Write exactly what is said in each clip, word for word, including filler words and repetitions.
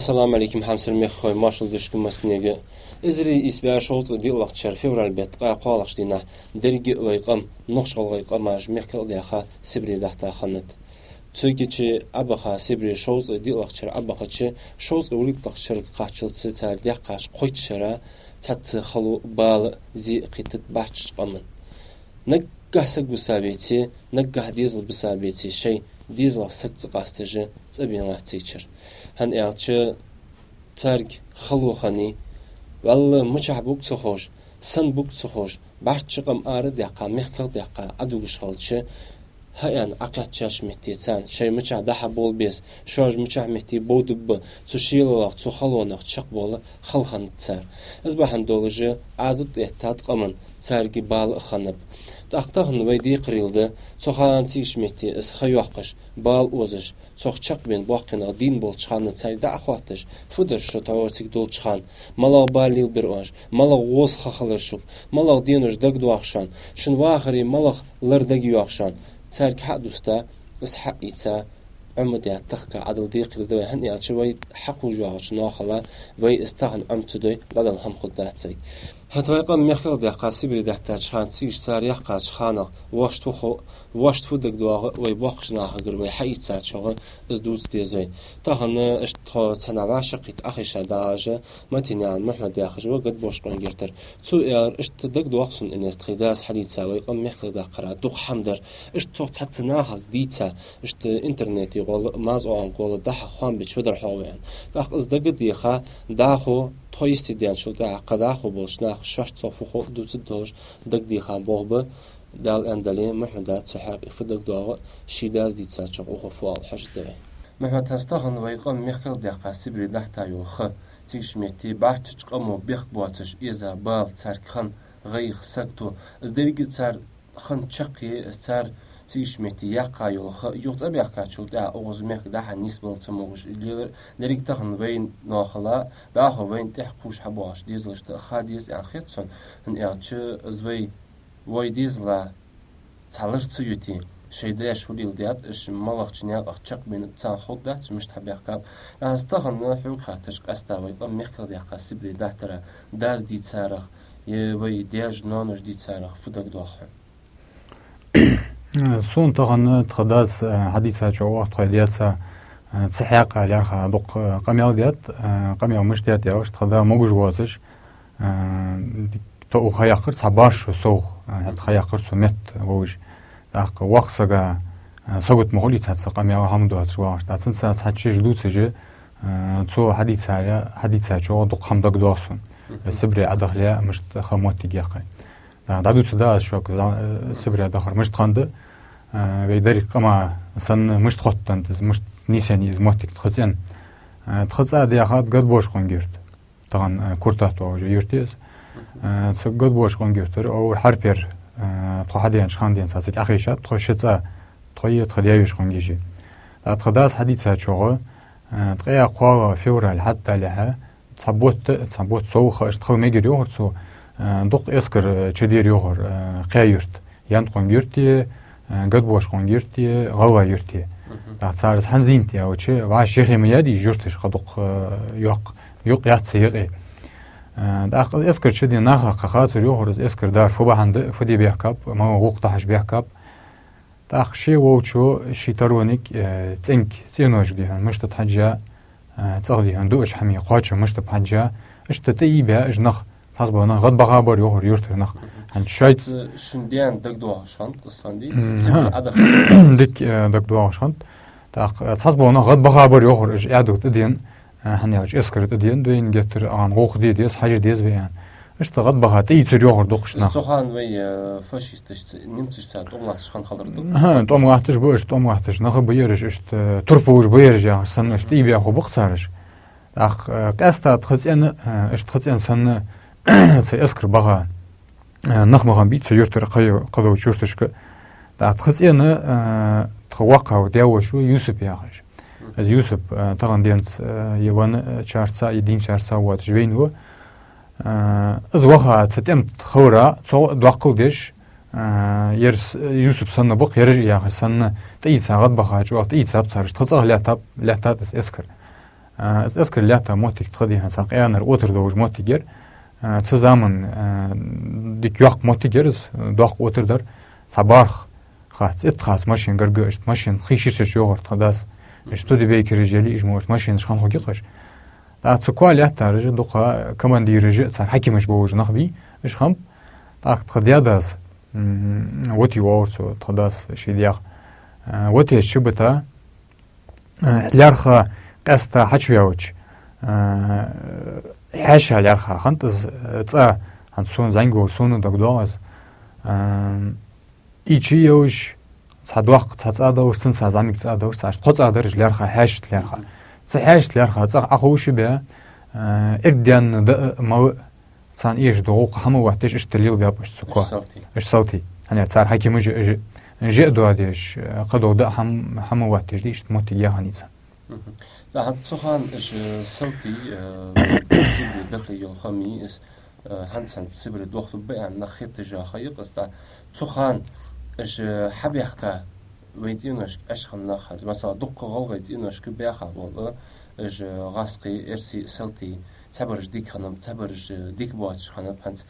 Салам Ӏалейкум, хьамсара мехкахой, моаршал да шуга массанега. Эзар ийс бӀаь шовзткъеи диълагӀча шера февраль бетта ткъаь кхоалагӀча дийнахьа деррига а вай къам, нохчкъал вай къамаш мехках а даьха, Сибре дахьийта хиннад. Цигача Ӏобаха, Сибре шовзткъеи диълагӀча шера Ӏобахача, шовзткъеи вургдоалагӀча шерага кхаччалца цар даьккхача кхойтта шера цхьацца хало, бала, зе кхийттад бӀарчча къаман. Наггахьа саг виса веце, наггахьа дезал биса беце, шоай дезалах саг ца къасташ цӀа бе лаьцача. ХӀана аьлча, царга хало хиннай, валлахӀи, мичахьа буг ца ховш, сенна буг ца ховш, бӀарчча къам арадаьккха, мехках даьккха Ӏодугаш хилча, хьааьнна Ӏокхаьчача метте царна, шоай мичахьа дӀа-хьа бола беза, шоаш мичахьа метте бовдуг ба, цу шелалах, цу халонах чакхбовла хала хиннад цар. Из бахьан долаш Ӏазап тӀаэттад къаман, царга бала а хиннаб. ТӀаккха тахан вай декхарийла да, цу хана цигача метте из ха йоаккхаш, бала озаш, цох чакхбаьнна боккхий нах дийна болча хана царга дӀа а хотташ, фу дир шо тхьовра цига долча хана, малагӀа бала лелабир оаш, малагӀа гӀоза ха хилар шуга, малагӀа денош дагадоагӀа шоана, шун вахаре малагӀа лар дагайоагӀа шоана, царга хьа а дувста, из хьа а ийца, Ӏомадаь тахка Ӏодала декхарийла да вай, хӀана аьлча вай хьакхувш йоагӀача наьхал вай из тахан Ӏома ца дой, дӀадала хӀама хургдац сайга. ХӀаьта вай къам мехках даьккха Сибре дахьийтача хана, цигача цар яьккхача ханах, вошта фу хов, вошта фу дагадоагӀа, вай боккхача нахагара вай хьаийцачох из дувца деза вай. Тахан иштта тхо цхьаннахьа вӀашагӀкхийтта Ӏохайша дагӀаш, Матенаькъан Мухьмад яхаш ва Гадбош-Къонгертара. Цо аьлар, иштта дагадоагӀа сона, Инес, тхоай дас хьадийца вай къам мехках даккхара дукха хӀама дар. Иштта цох цхьацца нахага дийца, иштта интернета гӀолла, маза оагӀон гӀолла дӀа-хьа хоам бича фу дар хьогӀ вай аьнна. ТӀаккха из дага а деха, дӀахо, тхо йистедаьнначул тӀехьагӀа кхы дӀахо болча наха шоашта цох фу хов дувцаргдолаш дагадеха болх ба, Дала аьннадале, Мухьмада цу хьакъехьа фу дагадоагӀа, ший дас дийцачох укхо фу оал хьожаргда вай. Мухьмад, хӀанз тахан вай къам мехках даьккха Сибре дахьийта йола ха, цигача метте бӀарчча къамо бехк боацаш эза бала, царга хинна гӀайгӀа, сагото, из деррига а цар хинна чакхе, цар цигача метте яьккха йола ха юха цӀабаьхкачул тӀехьагӀа укхаза мехка дӀа-хьа нийсбала ца могаш лелар деррига тахан вай наьхал, дӀахо вайна тӀехьа кхувш хьабоагӀача дезалашта а ха деза аьнна хет сона, хӀана аьлча из вай, вай дезала цхьа лар ца юте, шоай даьша фу леладаьд, уж малагӀча наькъах чакхбаьннаб, царна ховргдац, мишта хьабаьхкаб. ТӀаккха хӀанз тахан хьога хаьттача, къаьстта вай къам мехках даьккха Сибре дахьийтара дас дийцарах, е вай даьша-ноаноша дийцарах фу дагадоагӀа хьона? Сона тахан тха дас, э, хьадийцачох, тхоай даьца, э, цхьа хьакъ лаьрхӀа дукха, э, къамаьл даьд, э, къамаьл мишта даьд аьлча, тха да могаш воацаш, э, тхо укхаза ха яьккхар цхьа башхо совгӀа, э, хӀаьта ха яьккхар цо метта вовзаш. ТӀаккха воккхача сага, э, сагот ма хулий цхьацца къамаьл, хӀама доацаш вагӀаш. ТӀаккха цунца цхьа чиж дувцаш, э, цо хьадийцар, хьадийцачох дукха хӀама дагадоагӀа сона. Сибре Ӏодахале мишта ха моттиг яьккхай. ДӀадувцаргда аз шуга, э, Сибре дахар мишта хиннад, э, вай деррига къаман санна мишта хоттаденнад из, мишта нийсъеннай из моттиг тха цӀен. Э, тха цӀа даьхад Гадбош-Къонгерт. Тахан, э, Куртат оалаш йола юрт я из. Э, цу Гадбош-Къонгертара овр хьарпер, э, тхо хьаденача хана денз цига Ӏохайшад, тхо ши цӀа, тхои тха даь-веший къонгий. ТӀаккха тха дас хьадийцачох, э, ткъаь кхоалагӀа февраль хьатӀадалалехьа, цхьа бутт, цхьа бутт совгӀа ха иштта хила мегар йоахар цо, э, дукха эскар, э, чудер йоахар, э, кхаь юрта. Янт-Къонгерте, э, Гадбош-Къонгерте, ГӀалгӀай-Юрте. ТӀаккха цар из хӀанз зийнад аьлча, вӀаши хьехам яьй уж юрташ, кхы дукха, э, йоккха, юкъ яц ца юкъе. Э, тӀаккха из эскар чудена наха кхы хацар йоахар, из эскар дар фу бахьан да, фу де баьхкаб, малагӀа гӀулакх дахьаш баьхкаб. ТӀаккха ше вовчо, ший тарониг, э, цӀенг, цӀеношка дий хьона, мишта да хьажа, э, цӀагӀа дий хьона, дуаш хӀама кхоачам мишта да хьажа, иштта тӀаийбаь уж нах, цхьабола нах гӀадбаха бар йоахар юртара нах. ХӀанз шоайца... Шун даьна дагадоагӀаш хиннад, къаьстта хӀанз дий? Мгм. Сибре Ӏодахар. Дика, э, дагадоагӀаш хиннад. ТӀаккха, э, цхьабола нах гӀадбаха бар йоахар уж Ӏаьдала тӀадена, э, хӀана аьлча эскара тӀадена, дайна геттара аьнна гӀулакх де деза, хьажа деза вай аьнна. Иштта гӀадбаха тӀаийцар йоахар дукхача наха. Цу хана вай, э, фашисташца, немцашца тӀом латташ хинна хилар да. ХӀа, тӀом латташ ба уж, тӀом латташ нах а ба ераш, иштта турпалаш ба ераш яхаш санна, иштта тӀаийбаь хургба-кх цар уж. ТӀаккха, э, къаьстта тха цӀен, э, иштта тха цӀен санна, цу эскар баха, э, нах ма хиннабий цу юртара, кхы, кхыдолча юрташка. ТӀаккха тха цӀен, э, тха воккхагӀа даь-воша ва Юсуп яхаш. Из Юсуп, э, тахан денз, э, е венначарца, е дийначарца воацаш вайна ва. Э, из ваха цу тӀема тӀа хилара, цо доккхал деш, э, ераш, э, Юсуп санна ба-кх, ераш а яхаш санна, тӀаийца гӀадбаха чӀоагӀа, тӀаийцаб цар уж, тха цӀагӀа лаьттаб, лаьттад из эскар. А, из эскар лаьтта моттиг тха дий хьона, цхьа къаьнара отар долаш моттиг яр. А, цу заман, а, дика йоккха моттиг яр из, доккха отар дар. Цхьа бархӀ хац, итт хац машен гарга, иштта машен хий ширшача йоагӀар тха дас. Иштта Студебеккераш яле, уж мо машенаш хинна хургья-кх уж. ТӀаккха цу коа лаьттараш дукха командираш а, цар хьакимаш болаш нах бий, уж хиннаб. ТӀаккха тха даь-дас, м, вотий воагӀар цо, тха дас ший даьх. А, вотеш чубита, а, лаьрхӀа къаьстта хьачуваьлча, а, хьаьша лаьрхӀа хиннад из, а, цӀа, хӀанз сона зӀамига волча сона дагадоагӀа из. А, Ичи йолаш, цхьа доккха цхьа цӀа долаш, цунца зӀамига цӀа долаш, цхьа иштта кхо цӀа дар уж лаьрхӀа, хьаьшашта лаьрхӀа. Цу хьаьшашта лаьрхӀа цӀагӀа Ӏоховша беа, э, эрденна даа а, мала а, царна эшаш дола гӀулакх хӀама латташ, иштта лелабаьб уж цу коа. Уж салтий. Уж салтий. ХӀана аьлча цар хьакимаш а, жи-, жи а доадеш, э, кхыдола даа хӀама, хӀама латташ да, иштта моттиг яьхай царна. Мгм. ТӀаккха цу хана уж салтий, э, Сибре даха йола хӀама я из, э, хӀанз-хӀанз Сибре дохлургба аьнна нах хеташ а ха я-кх из, тӀаккха цу хана уж хьабаьхка вай цӀеношка Ӏеш хинна нах хӀанз, масала, дукха гӀалгӀай цӀеношка баьха бола, уж гӀазкхий, эрсий салтий, цхьабараш дика хиннаб, цхьабараш дика боацаш хиннаб, хӀанз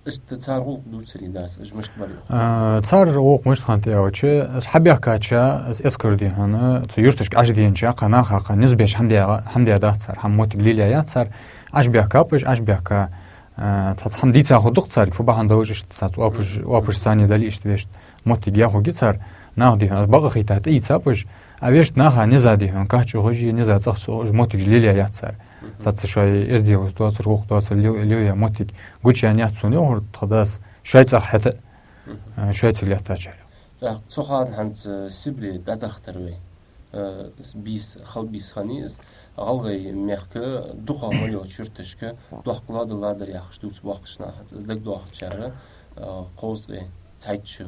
Иштта цар гӀулакх дувцаре дац, уж мишта бар йоах? А, цар гӀулакх мишта хиннад аьлча, из хьабаьхкача, из эскар дий хьона, цу юрташка Ӏочуденача, кхы наха кхы низ беш хӀама даь, хӀама даь дац цар, хӀама моттиг лелаяь яц цар, Ӏочубаьхкаб уж, Ӏочубаьхка, а, цхьацца хӀама дийца хургда-кх царга, фу бахьан долаш иштта цхьацца оапаш, оапаш санна дале иштта вешта моттиг яь хургья цар, наха дий хьона, из бакъахийтта тӀаийцаб уж, а вешта наха низа дий хьона, кхаччалца уж, низа цӀагӀа ца оалаш, моттигаш лелаяь яц цар. Цхьацца шоай эздел доацар, гӀулакх доацар лел-, лелаяь моттиг гучаяьннаяц сона, йоах тха дас, шоай цӀагӀа хӀаьта а, шоай цига лаьттачарех. ТӀаккха цу хана хӀанз Сибре дӀадахийтар вай. Э, бийса, хала бийса хиннай из, гӀалгӀай мехка дукхагӀа мел йолча юрташка дохк лоадаладар яхаш дувц боккхийча наха. Из дагадоагӀачар, э, кховзткъеи цхьайтта шу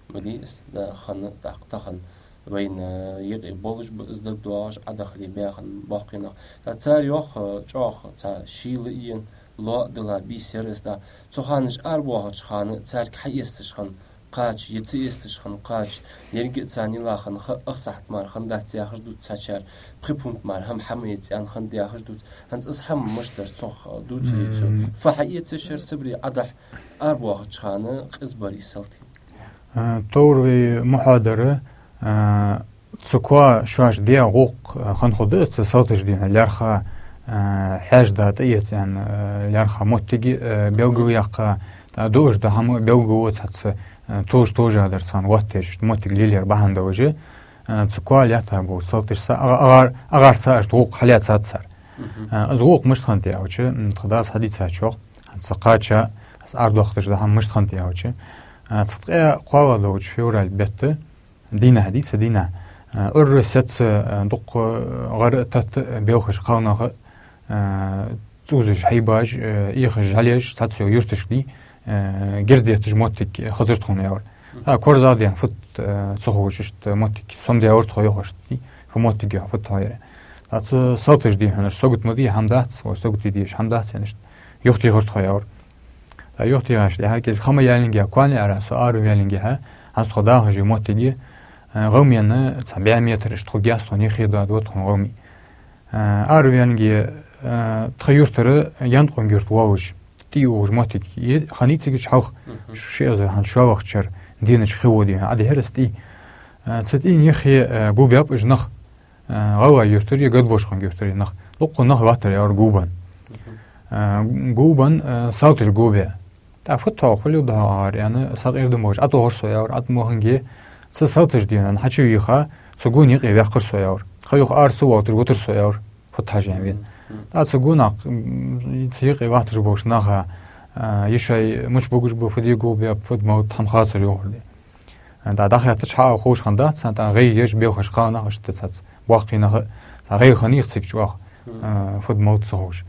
ма дий из, да, хана, тӀаккха тахан вайна юкъе болаш ба из дагадоагӀаш, Ӏодахаре баьха боккхий нах. ТӀаккха цар йоах, э, чӀоагӀа цхьа шийла а ена, лоа а дилла бийса яр из, тӀаккха цу хана уж арабоахача хана царга хьаэцаш хинна кхача, е ца эцаш хинна кхача, еррига а царна йилла хинна ха ах сахьат мара хиннадац яхаш дувц цхьачар, пхи пункт мара хӀама хьа ма эца аьнна хиннад яхаш дувц. ХӀанз из хӀама мишта дар цох дувцарий цо? М. Фу хьаэцаш яр Сибре Ӏодахьа, арабоахача хана къиза барий салтий? А, товр вай мухьадар, а, цу коа шоаш даь гӀулакх, а, хинна хургда, цу салташа дий хьона лаьрхӀа, а, хьаьша да тӀаэца аьнна, а, лаьрхӀа моттиг, а, белгалъяккха, тӀаккха дуаш да хӀама белгало цхьацца, а, тож-тожа дар царна латташ, иштта моттиг лелаяр бахьан долаш, а, цу коа лаьтта бола салташца, ага-, агар-, агарца иштта гӀулакх хьалаьцад цар. Мгм. А, из гӀулакх мишта хиннад аьлча, м, тха дас хьадийцачох, хӀанз ца кхача, из арадохийташ да хӀама мишта хиннад аьлча, а, цу ткъаь кхоалагӀа долча февраль бетта, дийнахьа дий, цу дийнахьа, а, Ӏуйрра, сецца, а, дукха, а, гӀар а, тата а белхаш кхалнах а, а, цӀувзаш хьайбаш, а, эхаш жӀалеш, цхьацца юрташка дий, а, герз детташ моттиг хезар тхона, яхар. А, корзагӀдаьнна фуд, а, ца ховш, иштта моттиг сомадаьлар тхо, йоах, иштта дий, фу моттиг я, фуд хьо яр. ТӀаккха цу салташа дий хьона, сагот ма дий, хӀама дац, вай саготе дезаш хӀама дац аьнна, иштта юхатехар тхо, яхар. ТӀаккха юхатехача тӀехьа, кӀезига ха ма яьллинге, коа наӀара со араваьллинге, хӀанз тхо дахача моттиге, а, гӀалмена цхьа бӀаь метр иштта хургьяц тхона, юхе доадеш да тхона гӀалми. А, араваьллинге, а, тха юртара Янкъон-Юрт оалаш, тӀа йолаш моттиг я, хиннай цигача хьалха, мгм, ши эзар хӀанз шоллагӀча шера, денача хи во дий хьона, Ӏодихьар из тӀа. А, цу тӀа юхе, а, гулбаьб уж нах. А, ГӀалгӀай-Юртара е Гадбошкъон-Юртара нах. Дукха нах латтар, яхар, гулбенна. Мгм. А, гулбенна, а, салташа гулбаь. ТӀаккха фуд хьо, хӀана леладу хьо, яхар, аьнна, сакъердам болаш, Ӏотохар со, яхар, Ӏотоханге, цу салташа дий хьона хьачувийха, цу гона юкъе ваьккхар со, яхар. Кхы юха ара ца валийташ витар со, яхар, фуд хьажа аьнна вена. Мгм. ТӀаккха цу гонахьа, м, цу юкъе латташ болча наха, а, е шоай мича бугаш ба, фу де гулбаьб, фуд-малад хӀама хацар, йоахар. ДӀа-, дӀахеттача хьа а ховш хиннадац царна, тӀаккха гӀайгӀа еш белхаш кхалнах, иштта цхьацца боккхий нах, цхьа гӀайгӀа хиннай-кх цига чӀоагӀа, мгм, а, фуд-малад ца ховш.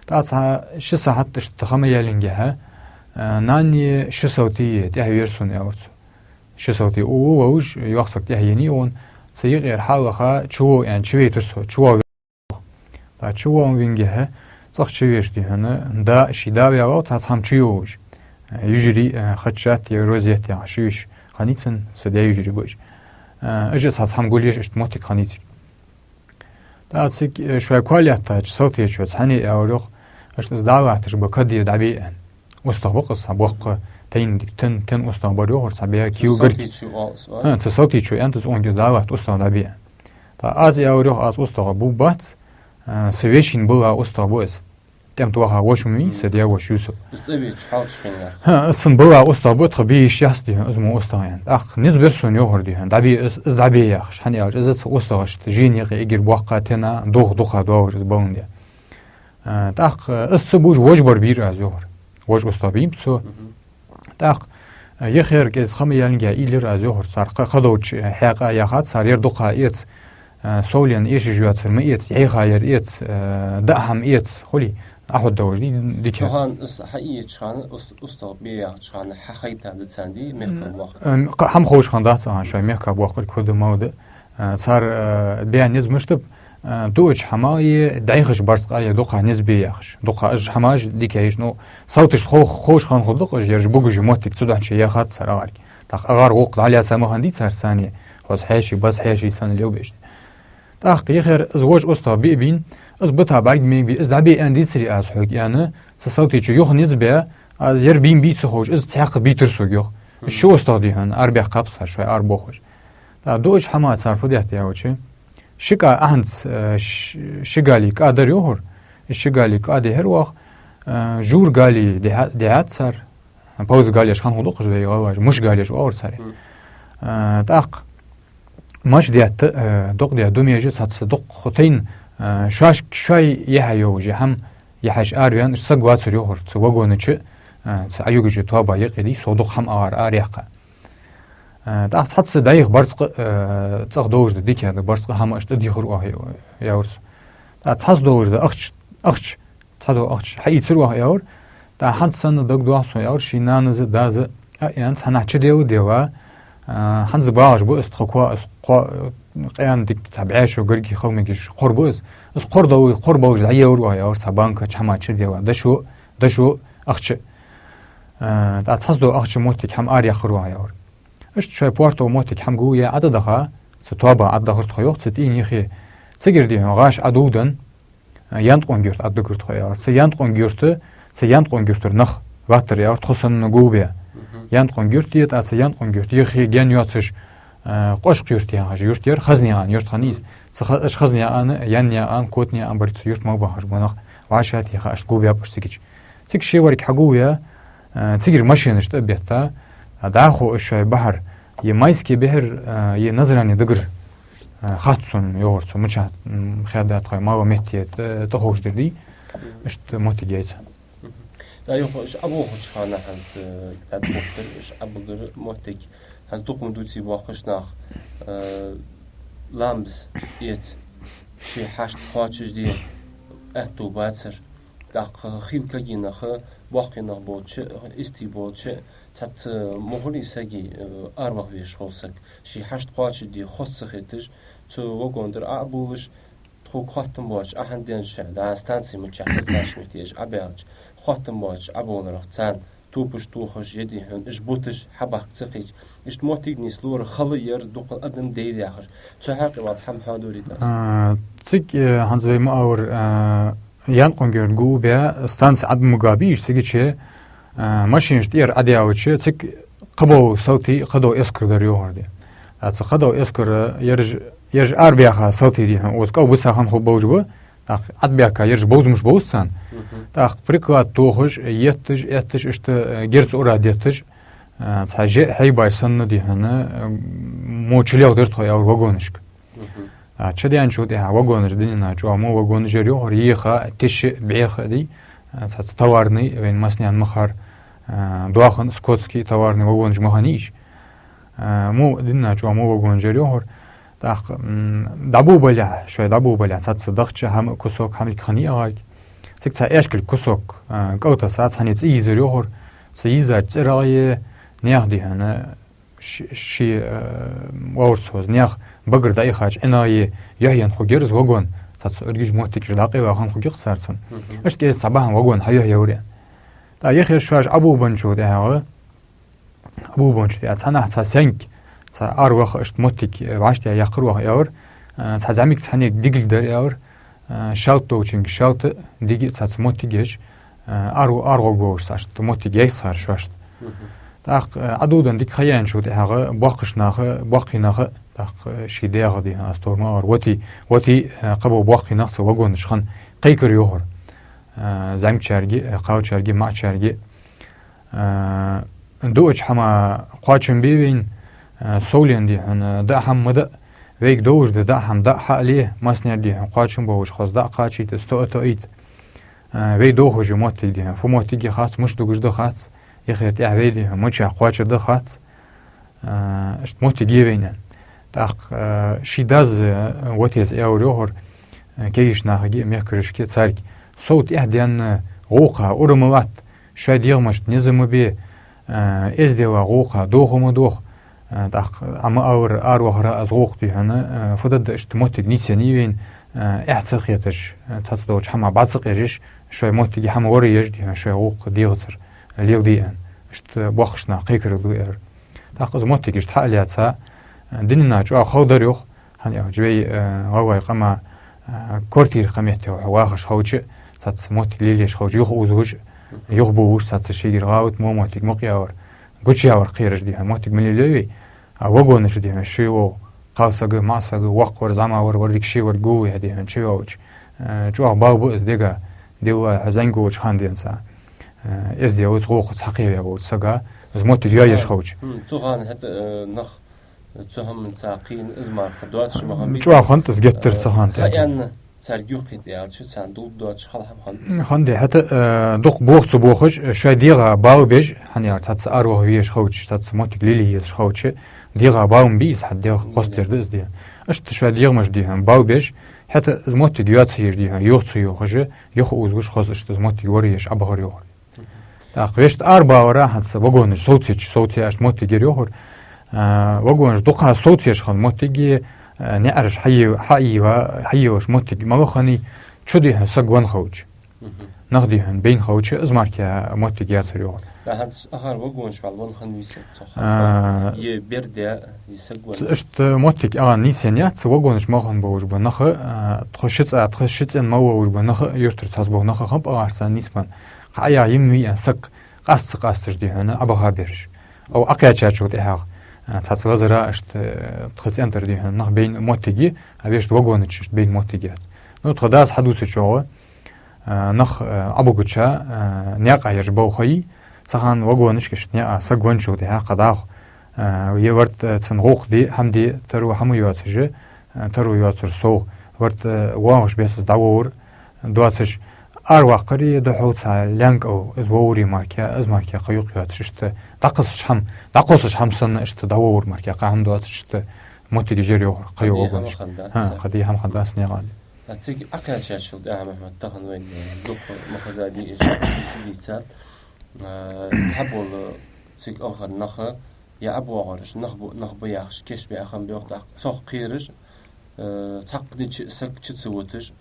ТӀаккха цхьа ши сахьат иштта ха ма яьллинге, а, нанне ши салтий тӀехьавера сона, яхар цо. Ши салтий уллув волаш, йоккха саг тӀехьаеннай цунна, цу юкъера хьалаха чувола аьнна, чувайтар со, чувола. ТӀаккха чувоалавенгехьа, цӀагӀа чувеча дий хьона, да, ший да ваьлав, цхьа хӀама чуйолаш. Э, южари, э, хаччат е розет яха шуйш хиннай цун, са даь южари ба уж. Э, уж цхьа хӀама гулъеш, иштта моттиг хиннай цига. ТӀаккха цига, э, шоай коа лаьттача салтечо цхьанне аьлар йоах, иштта из дӀа а латташ ба, каде дӀабе аьнна. УстагӀа ба-кх из, цхьа боккха тайна дика, тен, тен устагӀа бар йоахар, цхьа бе кийла гаргга. Салтечо оал из, а? ХӀа, цу салтечо аьннад из цунга, из дӀа а латт, устагӀа дӀабе аьнна. ТӀаккха аз аьлар йоах, аз устагӀа бу бац, э, са вешийна бала устагӀа бу из. ТӀем тоха воша ма вий, са даь-воша Юсуп. Из цӀавеча хьалчу хиннар. ХӀа, из сона бала устагӀа ба, тха бе йиш яц, дий хьона, из мо устагӀа аьнна. ТӀаккха низ бир сона йоахар, дий хьона, дӀабе из, из дӀабе яхаш. ХӀана аьлча, из цу устагӀашта жена юкъе эггара боккха тена, догӀа дукха доагӀаш из баландаь. Э, тӀаккха, э, из ца буш вож бар бийра аз йоахар. Вож устагӀа бийнаб цо. Мгм. ТӀаккха, э, яхар кӀезига ха ма яьллинге уйла йир аз йоахар. Цар кхы, кхыдолча хьакъехьа яхад цар, ер дукха эца, э, совленна эшаш йоацар ма эца, яйха яр эца, э, даа хӀама эца, хулий, Ӏохьода долаш ди-, дика. Цу хана из хьаийцача хана, ус-, устагӀа бе яхача хана хьахайтад царна, дий, мехка боккха? Э, кхы хӀама ховш хиннадац цу хана шоай мехка боккхарг фу да, мала да. Э, цар, э, бе низ мишта ба, э, дуача хӀамах е дӀайхача барзкъах е дукха низ бе яхаш. Дукха уж хӀамаш дика я уж, ну, салташта хов-, ховш хинна хургда-кх уж, ераш бугаш моттиг цудухьа яхад цар агӀарга. ТӀаккха агӀар гӀулакх дӀалаьца ма хиннадий цар царна, хоза хьаьший, база хьаьший санна лелабеш. ТӀаккха яхар из вож устагӀа бе а бийна, из бита бӀарга мега бе, из дӀабе аьнна дийцарий аз хьога аьнна, цу салтечо юха низ баь, аз ер бийна бий ца ховш, из цхьаькха бийтар сога йоах. Ши устагӀа, дий хьона, арабаьккхаб цар, шоай арабохаш. ТӀаккха дуача хӀамах цар фу даьд аьлча, ши кӀа ахьанца, э, ш-, ши гали кӀа дар йоахар, из ши гали кӀа дихьар оаха, э, жура гали дихьа-, дихьад цар, пауза галеш хинна хургда-кх уж вай гӀалгӀаша, муш галеш оалар царех. Мгм. Э, тӀаккха мача детта, э, докъа де, думежа цхьацца дукха тайна, э, шоаш-, шоай яхьа йолаш, хӀама яхьаш араваьнна, уж саг вацар йоахар, цу вагона чу, э, цу Ӏоюгача тоаба юкъе, дий, сов дукха хӀама агӀар араяьккха. Э, тӀаккха цхьацца дӀайха барзкъа, э, цӀагӀа долаш да, дика да барзкъа, хӀама иштта дийхар оаха, аьлар цо. ТӀаккха цхьацца долаш да ахча, ахча, цхьадола ахча хьаийцар оаха, аьлар. ТӀаккха хӀанз санна дагадоагӀа сона, аьлар, ший нанас а дас а, а, аьнна, цхьаннахьа чу дела, дела, а, хӀанз багӀаш ба из тха коа, из кхо-, къаьна дика цхьа бӀаь шу гаргга хила мегаш кхор ба из. Из кхор дол-, кхор болаш дӀаелар оаха, аьлар, цхьа банка чу хӀама чу дела. Дошо, дошо ахча. А, тӀаккха цхьацца дола ахча моттиг хӀама араяккхар оаха, аьлар. Иштта шоай портал моттиг хӀама гулъяь Ӏо тӀадахар, цу тоаба Ӏо тӀадахар тхо йоах, цу тӀийна юхе. Цигара, дий хьона, гӀаш Ӏодоладенна, Янткъон-Юрта Ӏодигар тхо, аьлар. Цу Янткъон-Юрта, цу Янткъон-Юртара нах латтар, аьлар, тхо санна гулбаь. Мгм. Янткъон-Юрта, тӀаккха цу Янткъон-Юрта юхе гаьна йоацаш, э, Къошкха-Юрта яхаш юрт яр, Хазнаькъан юрт хиннай из. Цу Ха-, уж Хазнаькъан, Яннаькъан, Котанаькъан бар, цу юрта мел бахаш бола нах вӀашагӀтеха, иштта гулбаьб уж цигача. Цига шеварг хьагулъяь, э, цигара машинаш тӀа а бетта, а, дӀахо уж шоай бахьар, е Майске бихьар, э, е Назране дигар, э, хац сона, йоахар цо, мичахьа, м, хьадаьд тхоай, мала метте тӀа-, тӀаховш дир, дий, иштта моттиг яйца. Мгм. ТӀаккха юха уж Ӏобохача хана хӀанз, э, дӀадбухтар, уж Ӏобигар моттиг, хӀанз дукха ма дувций боккхийча наха, э, ламаз эца, ший хьашт кхоачашде аьттув бацар. ТӀаккха хила кагий нах, боккхий нах болча, истий болча, цхьацца мухӀарий сага, э, араваха везаш хул саг. Ший хьашт кхоачашде хоза ца хеташ, цу вагона тӀара Ӏо а бувлаш, тхога хоттам боацаш, ахьа денз ше, дӀа станци мичахьа сецача метте уж Ӏобаьлча, хоттам боацаш Ӏобовларах царна топаш тохаш, е, дий хьона, уж буташ, хьабахка ца кхийча. Иштта моттиг нийслора, хала яр, дукха адам дайра яхаш. Цу хьакъехьа вал хӀама хьадоарийта аз. А, цига, э, хӀанз вай ма аллара, а, Янткъон-Юрта гулбаь, станци Ӏо ма габий уж цигача, а, машинаш тӀера Ӏодаьлча, цига кхыбола салти, кхыдола эскар дар йоахар, дий. А цу кхыдола эскара ераш, ераш арабаьха салти, дий хьона, укхаза кӀал биса хинна хургболаш ба, тӀаккха Ӏобаьхка ераш бовзамаш болаш царна. Мгм. ТӀаккха приклад тохаш, етташ, етташ, иштта, э, герз ура детташ, э, цхьа жа хьайбаш санна, дий хьона, э, мо чулелхадир тхо, аьлар, вагонашка. Мгм. А, чудаьнначул тӀехьагӀа вагонаш динна чӀоагӀа мо вагонаш яр йоахар, еха, тиша, бӀеха, дий, а, цхьацца товарный, вайна массанена ма харра, а, доахан, скотский товарный вагонаш ма хиннай уж. А, мо динна чӀоагӀа мо вагонаш яр йоахар. ТӀаккха, м, дӀаболабалехь, шоай дӀаболабалехь, цхьацца дахча хӀама, кусок хӀамилг хиннай агӀарг. Цига цхьа аьшкара кусок, а, кӀалтесса, цхьанне цӀи йийзар йоахар. Цу йийзача цӀерагӀа е наьха, дий хьона, ши-, ши, э, воврцоз, наьха багара дӀаихача Ӏинагӏе юхьенна хургьяр из вагон, цхьацца ургиж моттигаш дӀакъайла хинна хургья-кх царна. Мгм. Иштта кӀезига цхьа бахьан вагон хьаюхьйора. ТӀаккха яхар шоаш Ӏоболабенначул тӀехьагӀа, Ӏоболабенначул тӀехьагӀа цхьаннахьа цхьа сенг, цхьа араваха, иштта моттиг, э, вӀаштӀехьа яьккхар оаха, аьлар, Цхьа зӀамига цхьаннега дигилг дар аьлар, шалта долчунга шалта, дига цхьацца моттиг еш, ар-, аргӀаг болаш цхьа иштта моттиг яьй цар шоашта. ТӀаккха Ӏодоладенна дика ха яьнначул тӀехьагӀа боккхий нах, боккхий нах, тӀаккха ший дегӀа, дий хьона, аз товр ма аллара, воти, воти, кхыбола боккхий нах цу вагонаш хана кхайкар йохар. ЗӀамигачарга, кхалчарга, маӀачарга. Дуача хӀама кхоачам бе вайна, совленна, дий хьона, даа хӀама ма даа, вайга долаш да даа хӀама даа хьа а ле, массанена, дий хьона, кхоачам болаш хоза даа кхачийта, сто а тоийта. Вай дохаш я моттиг, дий хьона, фу моттиг я хац, муш дугаш да хац, яхар тӀехьа вай, дий хьона, мича кхоачаргда хац. Иштта моттиг я вайна. ТӀаккха ший дас, вотес аьлар йохар кегийча нахага, мехкарашка, царга: сов тӀехьденна гӀулакха ура ма латта, шоай дегӀамашта низ ма бе, эздела гӀулакха дохо ма дохо. ТӀаккха Ӏа ма аллара, аравахар аз гӀулакх, дий хьона, фу дергда, иштта моттиг нийсъеннай вайна, эхь ца хеташ, цхьацца долча хӀамах бӀарга ца къежаш, шоай моттиге хӀама лораеш, дий хьона, шоай гӀулакх дегӀацара леладе аьнна. Иштта боккхийча наха кхайкарал ду аьлар. ТӀаккха из моттиг иштта хьа а лаьца, дунен чу чӀоагӀа хала дар йоах, хӀана аьлча вай, гӀалгӀай къаман квартира кхы метте вахаш хилча, цхьацца моттиг лелаеш хилча, юха озалуш, юха бовлуш, цхьацца шийгара гӀалат мо моттиг мукъаялар, гучаялар кхераш, дий хьона, моттиг ма лелаю вай. А вагонаш, дий хьона, ший вола кхалсаг, маӀасаг, воккхавар, зӀамагӀвар, варриг ший вар гуллу яхь, дий хьона, чувоалаш, чӀоагӀа бала ба из дега, дилла хьо зӀамига волча хана денз. Эздел, из гӀулакх ца хьакхеваь волча сага, из моттиг йоаеш хилча. Цу хана хӀаьта нах цу хӀаманца кхийна, из мара кхы доацаш ма хиннабий. ЧӀоагӀа хиннад из геттара цу хана тӀа. Хьаьнна царга юхакхийтта аьлча, царна дулд доацаш хала хӀама хиннад. Хиннад, хӀаьта дукха бохаш ца бохаш, шоай дегӀа бала беш, хӀана аьлча цхьацца араваха везаш хилча, цхьацца моттиг лелае езаш хилча, дегӀа бала ма бий из, хьа дегӀ кхоссадар да из, дий хьона. Иштта шоай дегӀамашта, дий хьона, бала беш, хӀаьта из моттиг йоацаеш, дий хьона, юха ца йохаш, юха озалуш хоза иштта из моттиг лораеш Ӏобахар йохар. ТӀаккха вешта арабалара хӀанз вагонаш совцача, совце аьнна моттиг яр йохар. Вагонаш дукха совцаеш хинна моттиге, наӀараш хьае-, хьаелаш моттиг малагӀа хиннай, чу, дий хьона, саг венна хилча. Нах, дий хьона, байна хилча, из мара кхы моттиг яцар йохар. ТӀаккха хӀанз ахар вагонаш вала венна хиннавий саг цох? Е бер даь, е саг венна? Иштта моттиг ала нийсъенна яц, вагонаш мел хинна болаш ба нах, тхо ши цӀа, тхо ши цӀен мел болаш ба нах, юртара цхьацца бола нах хиннаб, ала царна нийсбенна. Кхы Ӏаяха йимнавий аьнна саг къаста ца къасташ, дий хьона, Ӏобаха бераш. Ӏо Ӏокхаьчачул тӀехьагӀа цхьацца лазара иштта тха цӀен тӀара, дий хьона, нах байна моттиг я, а вешта вагона чу иштта байна моттиг яц. Ну, тха дас хьадувцачох, нах Ӏобугача наькъа ераш болх хьаий, цу хана вагонашка иштта наькъа саг венначул тӀехьагӀа кхы дӀахо, е варт цун гӀулакх де, хӀама де, таро хӀама йоацаш, таро йоацар совгӀа, варт воагӀаш бесса дӀавовр доацаш, араваккхаре духьал цхьа лаьнкал из вовре мара кхы, из мара кхы кхы юкъ йоацаш, иштта дӀакхоссаш хӀама, дӀакхоссаш хӀама санна, иштта дӀавовр мара кхы кхы хӀама доацаш, иштта моттигаш яр йохар кхыйола вагонашка. Кхы де хӀама хиннадац наькъа. А цига Ӏокхаьчачул тӀехьагӀа, Мухьмад, тахан вайна дукха ма хезадий, иштта дийцад, цхьабола цига алхара нах, е ӀобоагӀараш нах ба, нах ба яхаш, кийчбаь хиннаб йоах, тӀаккха цох кхераш, цхьаккха дича саг чу ца вуташ,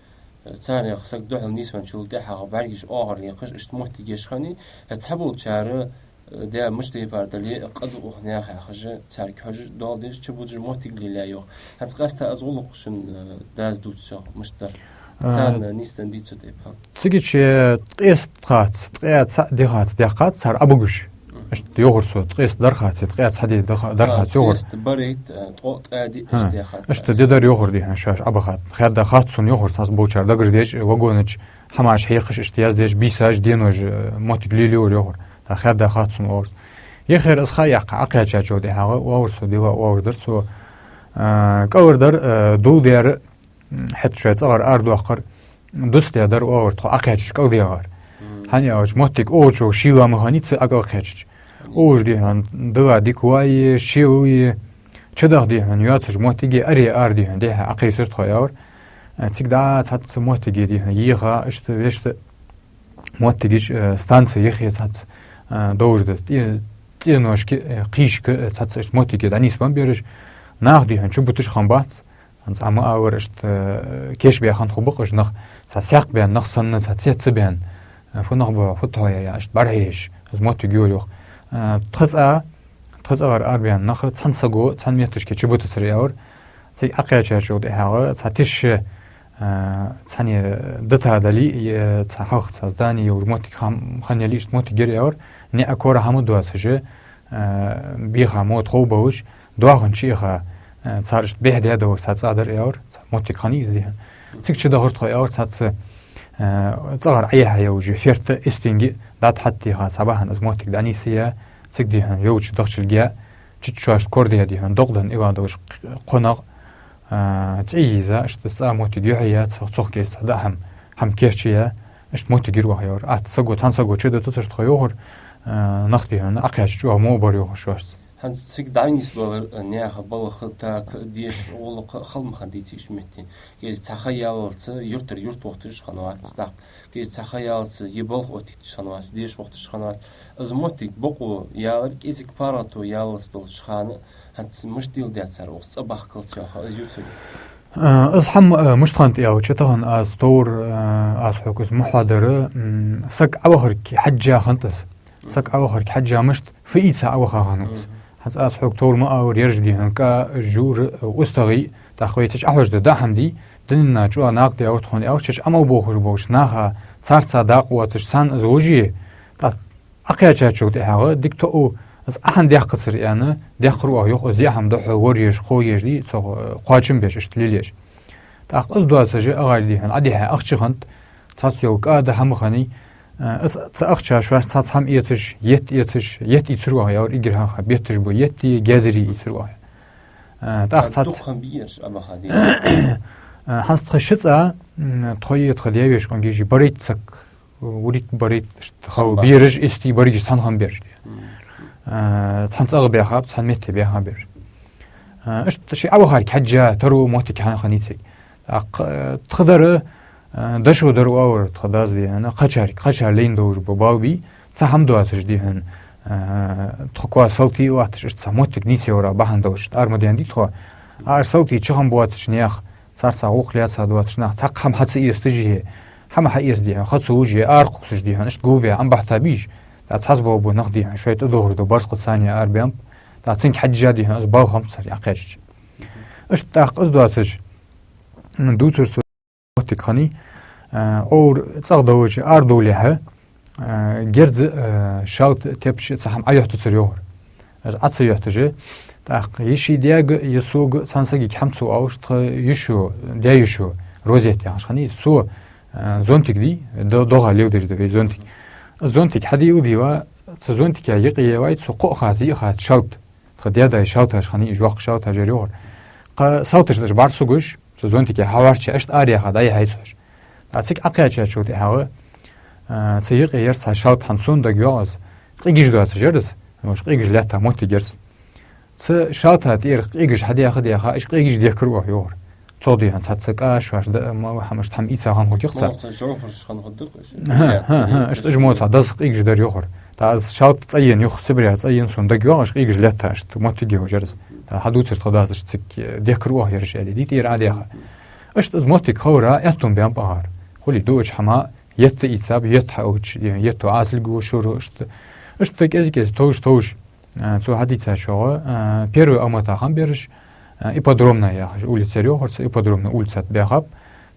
царех саг духьал нийсвенначул тӀехьагӀа бӀаргаш оагӀорахьекхаш, иштта моттиг еш хиннай. Цхьаболчар, даь мишта тайпара дале, къа ду укх наьха яхаш, царга хьожаш, доал деш, чубузаш моттиг лелаяь йоах. ХӀанз къаьстта из гӀулакх шун дас дувцачох мишта дар? Царна нийсденна дий цу тайпара? Цигача ткъеста даьхац, ткъаь цхьа ди хац даьхац цар Ӏобугаш. Иштта йохар цо, ткъеста дар хац, ткъаь цхьа ди даьха-, дар хац йохар. Ткъеста барайт, ткъо ткъаь ди иштта даьхац. Иштта ди дар йохар, дий хьона, шоаш Ӏобахад. Хаьдда хац сона йохар, цхьаболчар дагардеш, вагона чу хӀамаш хьекхаш, иштта яздеш, бийсаш, денош моттиг лелайора йохар. ТӀаккха хаьдда хац сона оарз. Яхар из ха яьккха Ӏокхаьчачул тӀехьагӀа оагӀув цо дилла, оагӀув дар цо, кӀалхардар, дулдер, хӀаьта шоай цӀагӀара арадоаккхар, дус де дар оагӀув тхо Ӏокхаьчача кӀалдегӀар. ХӀана аьлча моттиг оагӀачо шийла ма хиннай цу Ӏокхаьчача. ОагӀув, дий хьона, дала дика вай, шелуй, чудаха, дий хьона, йоацаш моттиге аре ара, дий хьона, дехьа Ӏокхайсар тхо, аьлар. Цига дӀа цхьацца моттиге, дий хьона, еха, иштта вешта моттигаш, станце яхе цхьацца долаш да. ЦӀе-, цӀеношка, кхийшка цхьацца иштта моттиге дӀанийсбенна бераш. Нах, дий хьона, чубуташ хиннабац. ХӀанз Ӏа ма аллара, иштта кийчбаь хиннад хургба-кх уж нах, цхьа саькх баьнна нах санна, цхьа цец ца баьнна. Фу нах ба, фу тхо я, иштта бӀарахьежаш, из моттиг йора йоах. Тха цӀа, тха цӀагӀара арабаьнна нах цхьан саго цхьан метташка чубутацар, аьлар. Цига Ӏокхаьчачул тӀехьагӀа цхьа тиша, а, цхьанне дита дале, е цхьа хьалха цхьа здани йолаш моттиг хам-, хинна яле, иштта моттиг яр аьлар, наӀар кора хӀама доацаш, а, беха мо тхов болаш, доахан чу эха, а, цар иштта бехк даь долаш цхьа цӀа дар аьлар, цхьа моттиг хиннай из, дий хьона. Цига чудахар тхо аьлар, цхьацца, а, цӀагӀара Ӏехьа йолаш ферта истинге дӀатӀахьаттаийха, цхьа бахьан из моттиг дӀанийсъяь, цига, дий хьона, йолча дахчилга, чу-чу шоашта корадаь, дий хьона, докъ даь иван долаш кхо нах, а, цӀи йийза, иштта цӀа моттиг юхье яь, цох, цох кӀезига цхьа даа хӀама, хӀама кийчъяь, иштта моттиг яр оаха, аьлар. Атта саго, цхьан саго чудоттацар тхо, йоахар, а, нах, дий хьона, Ӏокхаьчача чӀоагӀа во бар, йоахар, шоашца. ХӀанз цига дӀанийсбалар, а, наьха балха, така, деша, гӀулакха хала ма хиннадий цига иштта метте. КӀезига цхьа ха яллалца юртара юрта вохийташ хиннавац, тӀаккха кӀезига цхьа ха яллалца е балха оттийташ хиннавац, деша вохийташ хиннавац. Из моттиг бокъо ялар кӀезига паргӀато яллалца долча хана, хӀанз мишта дийла деза цар, укхаза цӀа бахкалца йоах, из ювцаргья? А, из хӀама, а, мишта хиннад аьлча, тахан аз товр, а, аз хьога из мухьадар, м, саг Ӏовахарга хьежжа хиннад из. Саг Ӏовахарга хьежжа мишта, фу ийца Ӏоваха хиннав из. ХӀанз аз хьога товр ма аллара, ераш, дий хьона, кӀа, жура, устагӀий, тӀаккха вай цу чу Ӏохьожаргда даа хӀама дий, дунен чу а накъадаьлар тхона аьлча, цу чу Ӏамал боахаш болча наха, царца дакъа воацаш, царна из луш, тӀаккха Ӏокхаьчачул тӀехьагӀа дика тоъал, из Ӏа хӀана даьккхацар аьнна, даьккхар оаха, йоах, из яа хӀама духьал лораеш, кхоаеш дий, цох, э, кхоачам беш, иштта лелаеш. ТӀаккха из доацаш а гӀайра, дий хьона, Ӏодихьа ахча хиннад, цхьацца йола кӀа да, хӀама хиннай, э, из цу ахчах шоашта цхьацца хӀама эцаш, етт эцаш, етт ийцар оаха, аьлар, эггара хьалха бетташ бола етт, гаьзарий ийцар оаха. Э, тӀаккха цхьацца дукха хӀама бий ераш Ӏобаха, дий? Э, хӀанз тха ши цӀа, м, тхои тха даь-веший къонгий барайтта саг, вурийт, барайтта, иштта хала бераш, истий, баргаш цхьан хана бераш, дий. Мгм. А, цхьан цӀагӀа баьхаб, цхьан метте баьха бераш. А, иштта шоай Ӏовахарга хьежжа таро моттиг хьахиннай цига. ТӀаккха, а, тха дар, а, дошо дар оалар тха дас, дий хьона, кхычарга, кхычар лайна долаш бола бала бий, цхьа хӀама доацаш, дий хьона, а, тха коа салтий латташ, иштта цхьа моттиг нийсъялара бахьан долаш, иштта ара ма даьннадий тхо. Ара салтий чу хӀама боацача наьха, царца гӀулакх лаьца доацача наха цхьаккха хӀама хьа ца эцадашехь, хӀама хьаэца, дий хьона, ха ца луш, ара кхувсаш, дий хьона, иштта гулбе Ӏомабахийта бий уж. ТӀаккха цхьацца бола нах, дий хьона, шоайта тӀадувхаш дола барзкъа царна ара баьннаб. ТӀаккха цунга хьежжа, дий хьона, из бала хиннаб цар Ӏокхаьчача. Иштта тӀаккха из доацаш, м, дувцар цо моттиг хиннай, а, Ӏовра цӀагӀа далча арадовлехьа, а, герз, а, шалта тепча цхьа хӀама Ӏоюхьийтацар, йоахар. Из Ӏо ца юхьийташ, тӀаккха е ший даьга, е сога цхьан сагага хӀама ца оалаш, тха йишо, даь-йишо, Розет яхаш хиннай из, цо, а, зонтик дий, до-, догӀа леладеш да вай зонтик. Зонтик хьадийла, дийла, цу зонтика юкъе яьлай цо кхоъ-кхоъ, диъ-диъ шалта. Тха даь-даь шалташ хиннай уж, йоккха шалташ яр, йоахар. Кхы салташта уж бӀаргсугаш, цу зонтика хьалхарча иштта араяьха дӀаяхьай цо уж. ТӀаккха цига Ӏокхаьчачул тӀехьагӀа, а, цу юкъе яр цхьа шалта, хӀанз сона дагавоагӀа из. Къигаш доацаш яр из, уж къигаш лаьтта моттиг яр из. Цу шалта тӀера къигаш хьадаьха-даьха, уж къигаш дехкар оаха, йоахар. Цох, дий хьона, цхьацца кӀа, шоаш даа мала хӀама, иштта хӀама ийца хинна хургьяц цар. Цох цхьа жовхьараш хинна хургда-кх уж. ХӀа, хӀа, хӀа, иштта уж мо цхьа деза къигаш дар, йоахар. ТӀаккха аз шалта цӀаена юха Сибре цӀаена сона дагавоагӀаш, къигаш лаьтта, иштта моттиг я уж ераш. ТӀаккха хьадувцар тха дас, иштта цига дехкар оаха ераш аьле, дий, тӀера Ӏодаьха. Иштта из моттиг хилара аьттув баьннаб акхар. Хулий дуача хӀама, етт ийцаб, етт хьаотташ, етто Ӏасилг ва шура, иштта. Иштта кӀезиг-кӀезиг товш-товш, а, цо хьадийцачох, а, первый Алмата хиннаб ераш, а, Ипподромная яхаш улица яр, йоахар, цу Ипподромная улица тӀа баьхаб.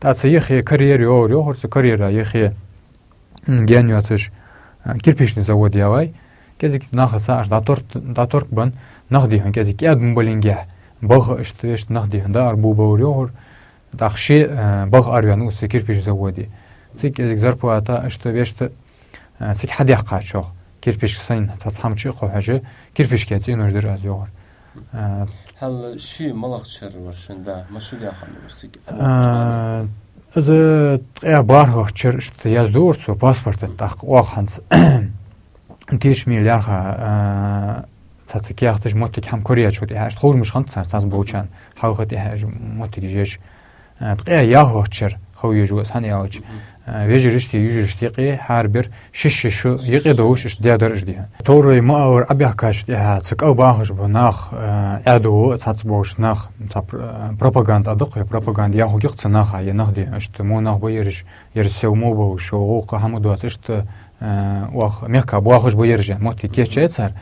ТӀаккха цу юхе карьер я, йоахар, цу карьера юхе, м, гаьна йоацаш, а, кирпичный завод я вай. КӀезига нахаца уж дӀатор-, дӀаторкабенна, нах, дий хьона, кӀезига кӀаьда ма баллингехь, балха иштта вешта нах, дий хьона, даар бу балар, йоахар. ТӀаккха ше, э, балха араваьннав из цу кирпичный заводе. Цига кӀезига зарплата, иштта вешта, э, цига хьадаьккхачох, кирпичка сайна цхьацца хӀама чу а кхухьаш, кирпичка цӀенош дир аз, йоахар. Э, хьал ше малагӀча шера вар шун да, машин яхана уж цига? Э, из ткъаь бархӀлагӀча шера иштта яздора цо паспорта тӀа, тӀаккха оаха хӀанз тешаме лаьрхӀа, а, цхьацца каьхаташ, моттиг хӀама кораяьчул тӀехьагӀа, иштта ховш хиннад цар цхьацца болчарна, хьалха тӀехьа уж моттигаш еш, а, ткъаь ялхлагӀча шера ховш ва из, хӀана аьлча, а, вежарашта, йижарашта юкъе хӀара бер шишша шу юкъе долаш иштта даьдар уж, дий хьона. Товрай ма аллара, Ӏобаьхкача тӀехьагӀа цу кӀал бахаш бола нах, а, Ӏаьдало цхьацца болаш нах, цхьа пр-, пропаганда а да-кх, е пропаганда яхилга я-кх цу наха, е нах, дий хьона, иштта мо нах ба ераш, ераш сел мо болаш, шоай гӀулакх хӀама доацаш, иштта, э, оаха мехка боахаш ба ераш, моттиг кийчъяьй цар.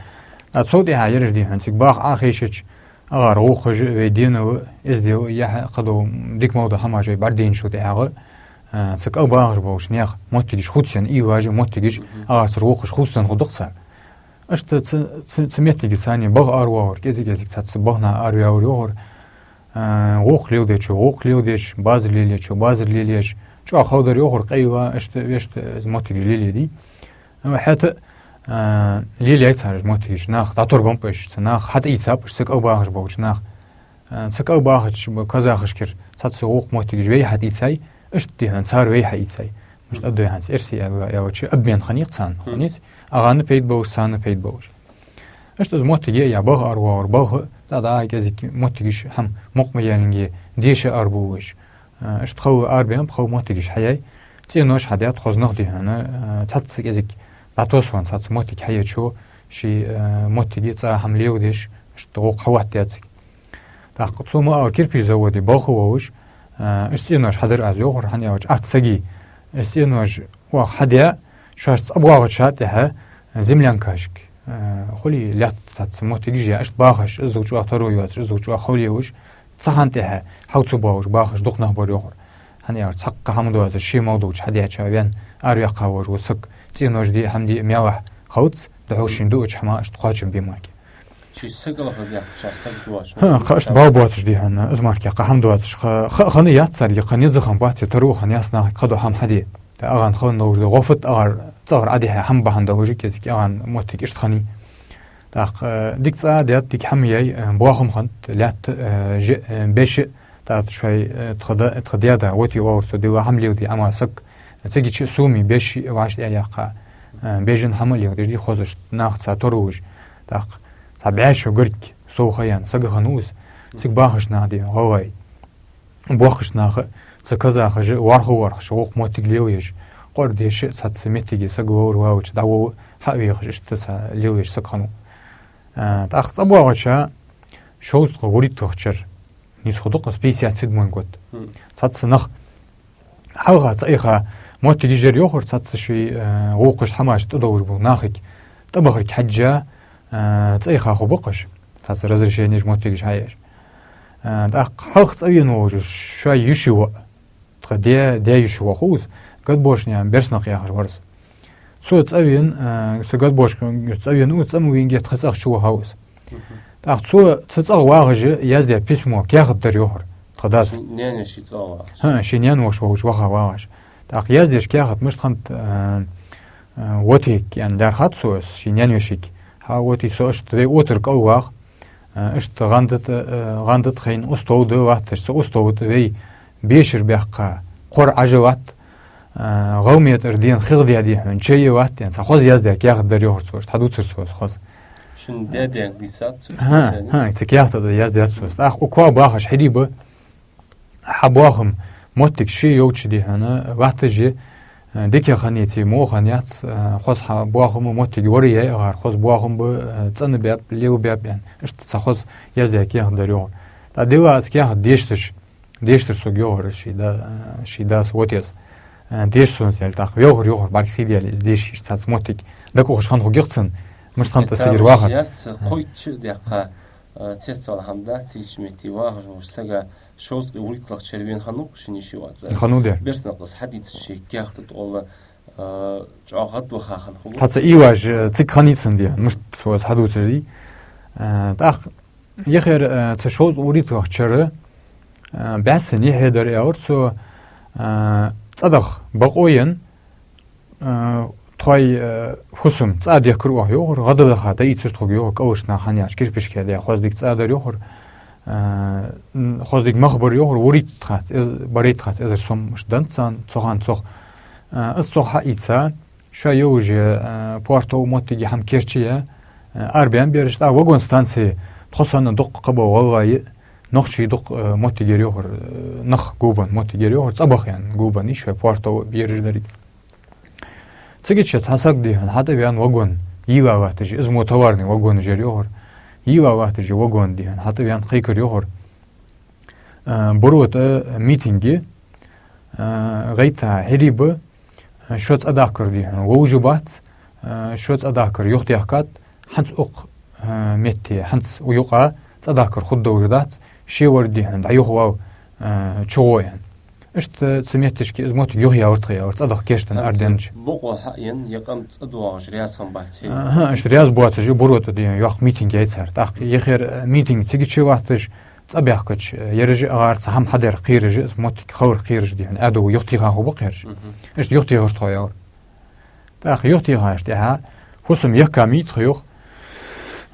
ТӀаккха цул тӀехьагӀа ераш, дий хьона, цига баха Ӏохайшача, АгӀар гӀулакхаш а вай денал а, эздел а, яхь а, кхыдола дика мел дола хӀамаш вай бӀаргадайначул тӀехьагӀа, а, цу кӀал багӀаш болча наьха моттигаш хувцаенна, уйла еш моттигаш, агӀарцара гӀулакхаш хувцаденна хургда-кх царна. Иштта цу, цу, цу моттиге царна багӀа аравоагӀар, кӀезиг-кӀезига цхьацца багӀана араваьвар йоахар, а, гӀулакх леладечо гӀулакх леладеш, базар лелаечо базар лелаеш, чӀоагӀа хала дар йоахар, къайла, иштта, вешта, из моттигаш лелаеш дий. Ну, хӀаьта а, а, лелаяьй цар уж моттигаш, нах дӀатарбаьннаб уж, цу наха хьатӀаийцаб уж, цу кӀал багӀаш болча наха. А, цу кӀал бахача ба-, казахашкара цхьацца гӀулакх моттигаш вай хьатӀаийцай, иштта дий хьона цар вай хьаийцай. Мишта а дой хьона, цу эрсий аьлча, обмен хиннай-кх царна, хиннай-кх. АгӀарна пайда болаш, царна пайда болаш. Иштта из моттиг яь, багӀа аравоагӀар, балха а, дӀа-дӀа а кӀезига моттигаш, хӀама мукъа ма яьннинге, деша арабувлаш. А, иштта хала арабаьннаб, хала моттигаш хьаяьй, цӀенош хьадаьд, хоза нах дий хьона, а, цхьацца кӀезига дӀатоссавенна, цхьацца моттиг хьаечо, ший, а, моттиге цкъа хӀама леладеш, иштта гӀулакх хьалоаттадаьд цига. ТӀаккха цо ма аьлар, кирпич заводе балха волаш, а, иштта цӀенош хьадаьр аз йоахар, хӀана аьлча, атта сага, иштта цӀенош оаха хьадаь, шоаш цӀабоагӀача тӀехьа, землянкашка, а, хулий, лаьтта цхьацца моттигаш яь, иштта бахаш, иззал чӀоагӀа таро йоацаш, иззал чӀоагӀа хала лелаш, цу хана тӀехьа хьал ца боагӀаш бахаш дукха нах бар йоахар. ХӀана аьлча, цхьаккха хӀама доацаш, ше мел долча хьадаьча венна араваьккха волаш вола саг, цӀенош де а, хӀама де а мелахь хилац, духхьал шийна дуача хӀаман иштта кхоачам бе мара. Ший саг алахьа бехкача саг доацаш. ХӀа, кхы иштта бала боацаш дий хьона, из мара кхы хӀама доацаш, кхы, кхы, кхы хинна яц царга, кхы низ а хиннабац, таро а хиннаяц нахага кхыдола хӀама хьаде. ТӀаккха агӀан хала долаш да, гӀо фуд агӀар цӀагӀара Ӏадихьа хӀама бахьан долаш, кӀезига агӀан моттиг иштта хиннай. ТӀаккха, э, дика цӀа а даьд, дика хӀама яьй, э, боахам хиннад, лаьтта, э, же, э, беш а, тӀаккха шоай, э, тха да-, тха даь-да, Воти оалар цо, дилла хӀама леладе Ӏа ма саг, цига чу суми беш а вӀаштӀехьаяьккха, э, бежан хӀама леладеш дий хоза, иштта нахаца таро йолаш. ТӀаккха цхьа бӀаь шу гаргга сов ха яьнна саг хиннав из, цига бахаш нах дий хьона, гӀалгӀай. Боккхача наха, цу казахаша, ворхӀ-ворхӀ шу гӀулакх моттиг лелаеш, кхоъ деш а, цхьацца моттиге саг ловра валача дӀаволла хьа а вехаш, иштта цхьа лелаеш саг хиннав. А, тӀаккха цӀабоагӀача шовзткъа вурийтталагӀча шера, нийса хургда-кх из, пятьдесят седьмой год. Цхьацца нах хьалха цӀайха моттигаш яр йоахар, цхьацца ший, э, гӀулакхаш, хӀамаш тӀадовлаш бола нахага тӀабахарга хьежжа, э, цӀайха хургба-кх уж, цхьацца разрешенеш, моттигаш хьаеш. Э, тӀаккха хьалха цӀавена волаш шоай йиший воӀ, тха даь, даь йиший воӀ хул из, Гадбошнаькъан Берснакъ яхаш вар из. Цо цӀавена, э, са Гадбошка цӀавена ва из, цӀа ма венге тха цӀагӀа чувахав из. ТӀаккха цо цу цӀагӀа вагӀаш яздаь письмо, каьхат дар йоахар тха дас. Ший наьна-веший цӀагӀа вагӀаш. ХӀа, ший наьна-воша волча ваха вагӀаш. ТӀаккха яздеш каьхат мишта хиннад, э, э, Вотига аьнна лаьрхӀад цо из, ший наьна-вешийга. Хьа, Воти, со иштта вай отар кӀал вагӀа, э, иштта гӀанда тӀа, э, гӀанда тӀа хайна устол да латташ, цу устола тӀа вай бешара баьккха кхор Ӏажа латт, а, гӀалметӀара дена хих даь дий хьона чай латт, аьнна, цхьа хоза яздаь каьхат дар йоахар цо, иштта хьадувцар цо из хоза. Шун даь-даьга дийцад цо? ХӀа, хӀа, цу каьхата тӀа яздаьд цо из. ТӀаккха укхо бахаш хьаьрий ба, хьа боахама моттиг ше йолча дий хьона латташ я, а, дика хиннай цига, во хиннаяц, а, хоза хьа боахама моттиг вар яьй агӀар, хоза боахам ба, а, цӀена баьб, лелабаьб, аьнна. Иштта цхьа хоза яздаь каьхат дар йоахар. ТӀаккха дилла из каьхат дешдеш, дешдар сога йоахар ший да-, ший дас Вотес. Э, деша сона из аьле, тӀаккха велхар йоахар, бӀаргахийдале из деша, иштта цхьацца моттиг дагахьош хинна хургья-кх цунна, мишта хиннад цигара вахар. Яц, кхойтта шу даьккха, э, цецвала хӀама дац, цу метте вагӀаш волча сага шовзткъеи вурийтталагӀча шера вена хиннав-кх шун йиший воӀ цӀа. Хиннав дера. Берснакъас хьадийцача ший каьхата тӀагӀолла, э, чӀоагӀа гӀадваха хинна хургва. Цхьацца уйлаш, э, цига хиннай цун дий, мишта цо из хьадувцар дий. Э, тӀаккха Яхар, э, цу шовзткъеи вурийтталагӀча шера, э, бӀаьсса нихье дар, аьлар цо, э, цӀадаха бокъо енна, э, тхоай, э, фусам цӀа дехкар оаха йоахар, гӀаддадаха дӀаийцар тхога йоахар, кӀалхарча наха, хӀана аьлча кирпишка даь хоза дика цӀа дар йоахар, э, н-, хоза дика мах бар йоахар, вурийтталагӀа эз-, барайтталагӀа эзар сом иштта деннад царна цу хана цох. Э, из цох хьаийца, шоай йолаш я, э, портал, моттиг, хӀама керчаяь, э, арабаьннаб ераш, тӀаккха вагон станце тхо санна дукха кхыбола гӀалгӀай, нохчий дукха, э, моттиг яр йоахар, э, нах гулбенна моттиг яр йоахар, цӀабаха аьнна гулбенна, шоай портал, бераш деррига. Цига чу цхьа саг дий хьона хьатӀавена вагон, йийла латташ я, из мо товарни вагонаш яр йоахар, йийла латташ я вагон дий хьона хьатӀавена, кхайкар йоахар. Э, Буро тӀа митинг я, э, гӀайта хьерий ба, э, шо цӀадахкар дий хьона вовш бац, э, шо цӀадахкар юхадаьхкад, хӀанз укх, э, метте, хӀанз юкъа цӀадахкар хургдолаш дац, ше вар дий хьона, дӀа юха вав, а, чугӀо аьнна. Иштта цу метташка из моттиг юха яьлар тха, яьлар, цӀадахка кийчдаь, арденча. Бокъо хьаен, е къам цӀадоагӀаш раьза хиннабац хӀе. Аха, иштта раьза боацаш, буро тӀа дий хьона, йоккха митинг яьй цар. ТӀаккха ехар, а, митинг цига чу латташ, цӀабаьхкача, ераш а, гӀар цхьа хӀама хьадар кхераш а, из моттиг ховр кхераш дий хьона, аьдув юхатеха хургба кхераш. Мгм. Иштта юхатехар тхо, яьлар. ТӀаккха юхатехача тӀехьа фусам яхка митха юха.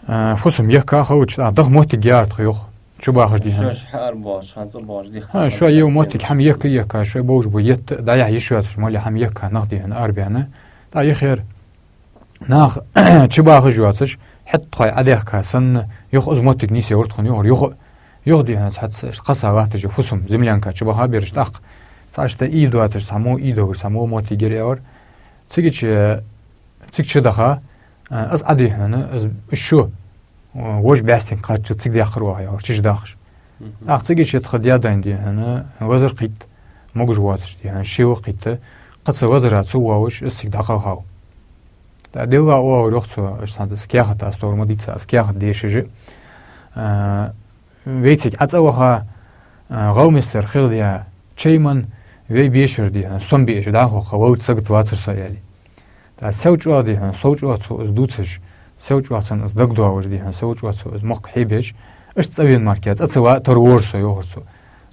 А, фусам яхка хилча, тӀаккха даха моттиг яьр тха юха. Чубахаш дий хьона. Шоаш хьаарабоалаш, хьан цӀабоалаш дий хьона. А, шоай ер моттиг хӀама яхка, яхка, шоай бовш бу етта, дӀаяхьа йиш йоацаш, мала хӀама яхка нах дий хьона арабаьнна. ТӀаккха ехар нах чубахаш йоацаш, хӀаьта тхоай Ӏадаьхка санна, юха из моттиг нийсъяьлар тхона юхара, юха, юха дий хьона, цхьацца кхесса латташ я фусам, землянка чубаха бераш тӀаккха. Цхьа иштта ийдоацаш, цхьа мо ийдоацаш, цхьа мо моттиг яр, яьлар. Цига чу, цига чу даха, а, из Ӏа дий хьона, из, из шу, а, вож бӀаьстенга кхаччалца цига даьккхар оаха, яьлар, чу дахаш. Мгм. ТӀаккха цига чу тха даь-даьна дий хьона, лазар кхийтта, могаш воацаш дий хьона, шийла кхийтта, кхы цу лазара цу воаллаш, из цига дӀакхалхав. ТӀаккха Даьла оагӀорахьа цо, иштта цхьа из каьхат, аз товр ма дий цхьа, из каьхат дешаш а, а, вай цига ӀацӀаваха, а, гӀалместар хилда чай ман, вай бешар дий хьона, сом беш дӀахо кхы валлалца сагота вацар со, аьле. ТӀаккха сел чӀоагӀа дий хьона, сел чӀоагӀа цо из дувцаш, сел чӀоагӀа цунна из дагадоалаш дий хьона, сел чӀоагӀа цо из мохк хьебеш, иштта цӀавена мара, цӀа ца латтар вора со, йоахар цо.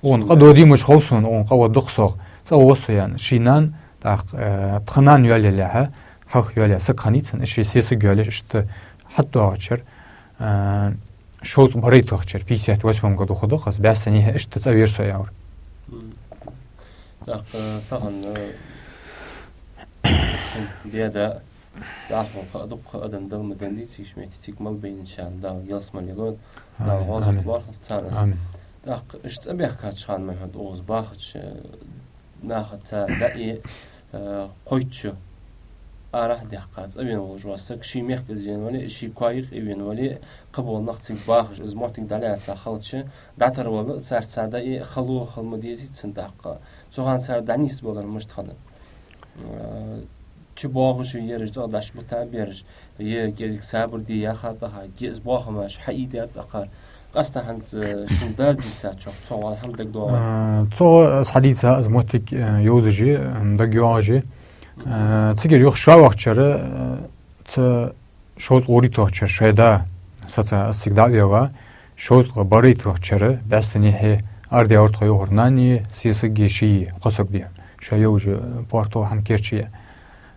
Укхун къа додиймаш хов сона, укхун къа ваддукх сох, цӀа воз со, яьнна. Ший нана, тӀаккха, э, тха нана йоалаялехьа, хьалха йоалаяь саг хиннай цун, из ший сесаг йоалаеш, иштта хьатӀадоагӀача шера, э, шовзткъа барайтлагӀча шера, пятьдесят восьмом году хургда-кх из, бӀаьстенехьа иштта цӀавера со, яьлар. Мгм. ТӀаккха тахан, э, шун даь-да, дӀахо кхы а дукха адам Дала ма денна дийца, иш метте цига мел байначарна Дала ялсмале лойла, Дала гӀазот лоархӀалда царна из. Амин. ТӀаккха иштта цӀабаьхкача хана мара хӀанз укхаза бахача, э, нахаца даь, э, кхойтта шу арахьа даьккха, цӀавена волаш вола саг, ший мехка из вена вале а, ший коа юкъе вена вале а, кхыбола нах цига бахаш, из моттиг дӀалаьца хилча, дӀатарвала царца даь, хало хила ма дезий цунна тӀаккха. Цу хана цар дӀанийсбалар мишта хиннад? Э, чубоагӀаш а ераш, цӀагӀа дӀачубита бераш, е кӀезига сабар де яха тӀаккха, е из боахамаш хьаийдеш тӀаккха, къаьстта хӀанз, э, шун дас дийцачох цох валла хӀама дагадоагӀий? Э, цох аз хьадийца, из моттиг, э, йовзаш я, э, дагайоагӀаш я. Э, цигара юха шоай вахачара, э, цу шовзткъа вурийтталагӀча шера шоай да саца аз цига дӀа а ваьнна, шовзткъа барайтлагӀча шера бӀаьстенехьа арадаьлар тхо, йоахар, нанеи, сесаги, шийи, кхо саг дий хьона. Шоай йовжа, э, порто хӀама керчаяь.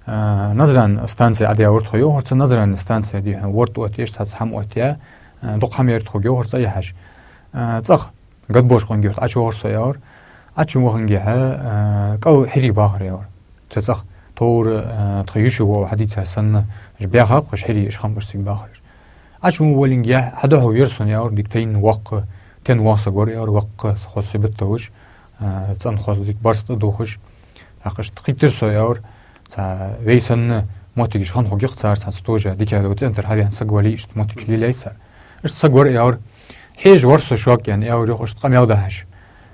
Э, Назран станце Ӏадаьлар тхо, йоахар, цу Назран станце дий хьона, ворд оттаеш, цхьацца хӀама оттаяь, э, дукха хӀама яр тхога, йоахар, цӀа яхьаш. Э, цӀагӀа Гадбош-Къонгий-Юрта Ӏочувахар со, яьлар. Ӏочувахангехьа, э, кӀал хьирий бахар, яьлар. Цу цӀагӀа товр, э, тха йиша вола хьадийца санна, уж баьхаб-кх уж хьирий, уж хиннаб уж цига бахараш. Ӏочувоаллангехьа хьадухьал вера сона, яьлар, дика тайна воккха, тен вола саг вар, яьлар, воккха хоза сибат долаш, э, цӀена хоза дика барзкъа тӀадувхаш. ТӀаккха иштта кхийтар со, яьлар, цхьа вай санна моттигаш хинна хургья-кх цар, цхьацца тоже дика дола цӀен тӀара хьавена саг вале, иштта моттиг лелаяьй цар. Иштта саг вар, яьлар, хьежа вар со шуга, аьнна, аьлар, йоах, иштта къамаьл дахьаш.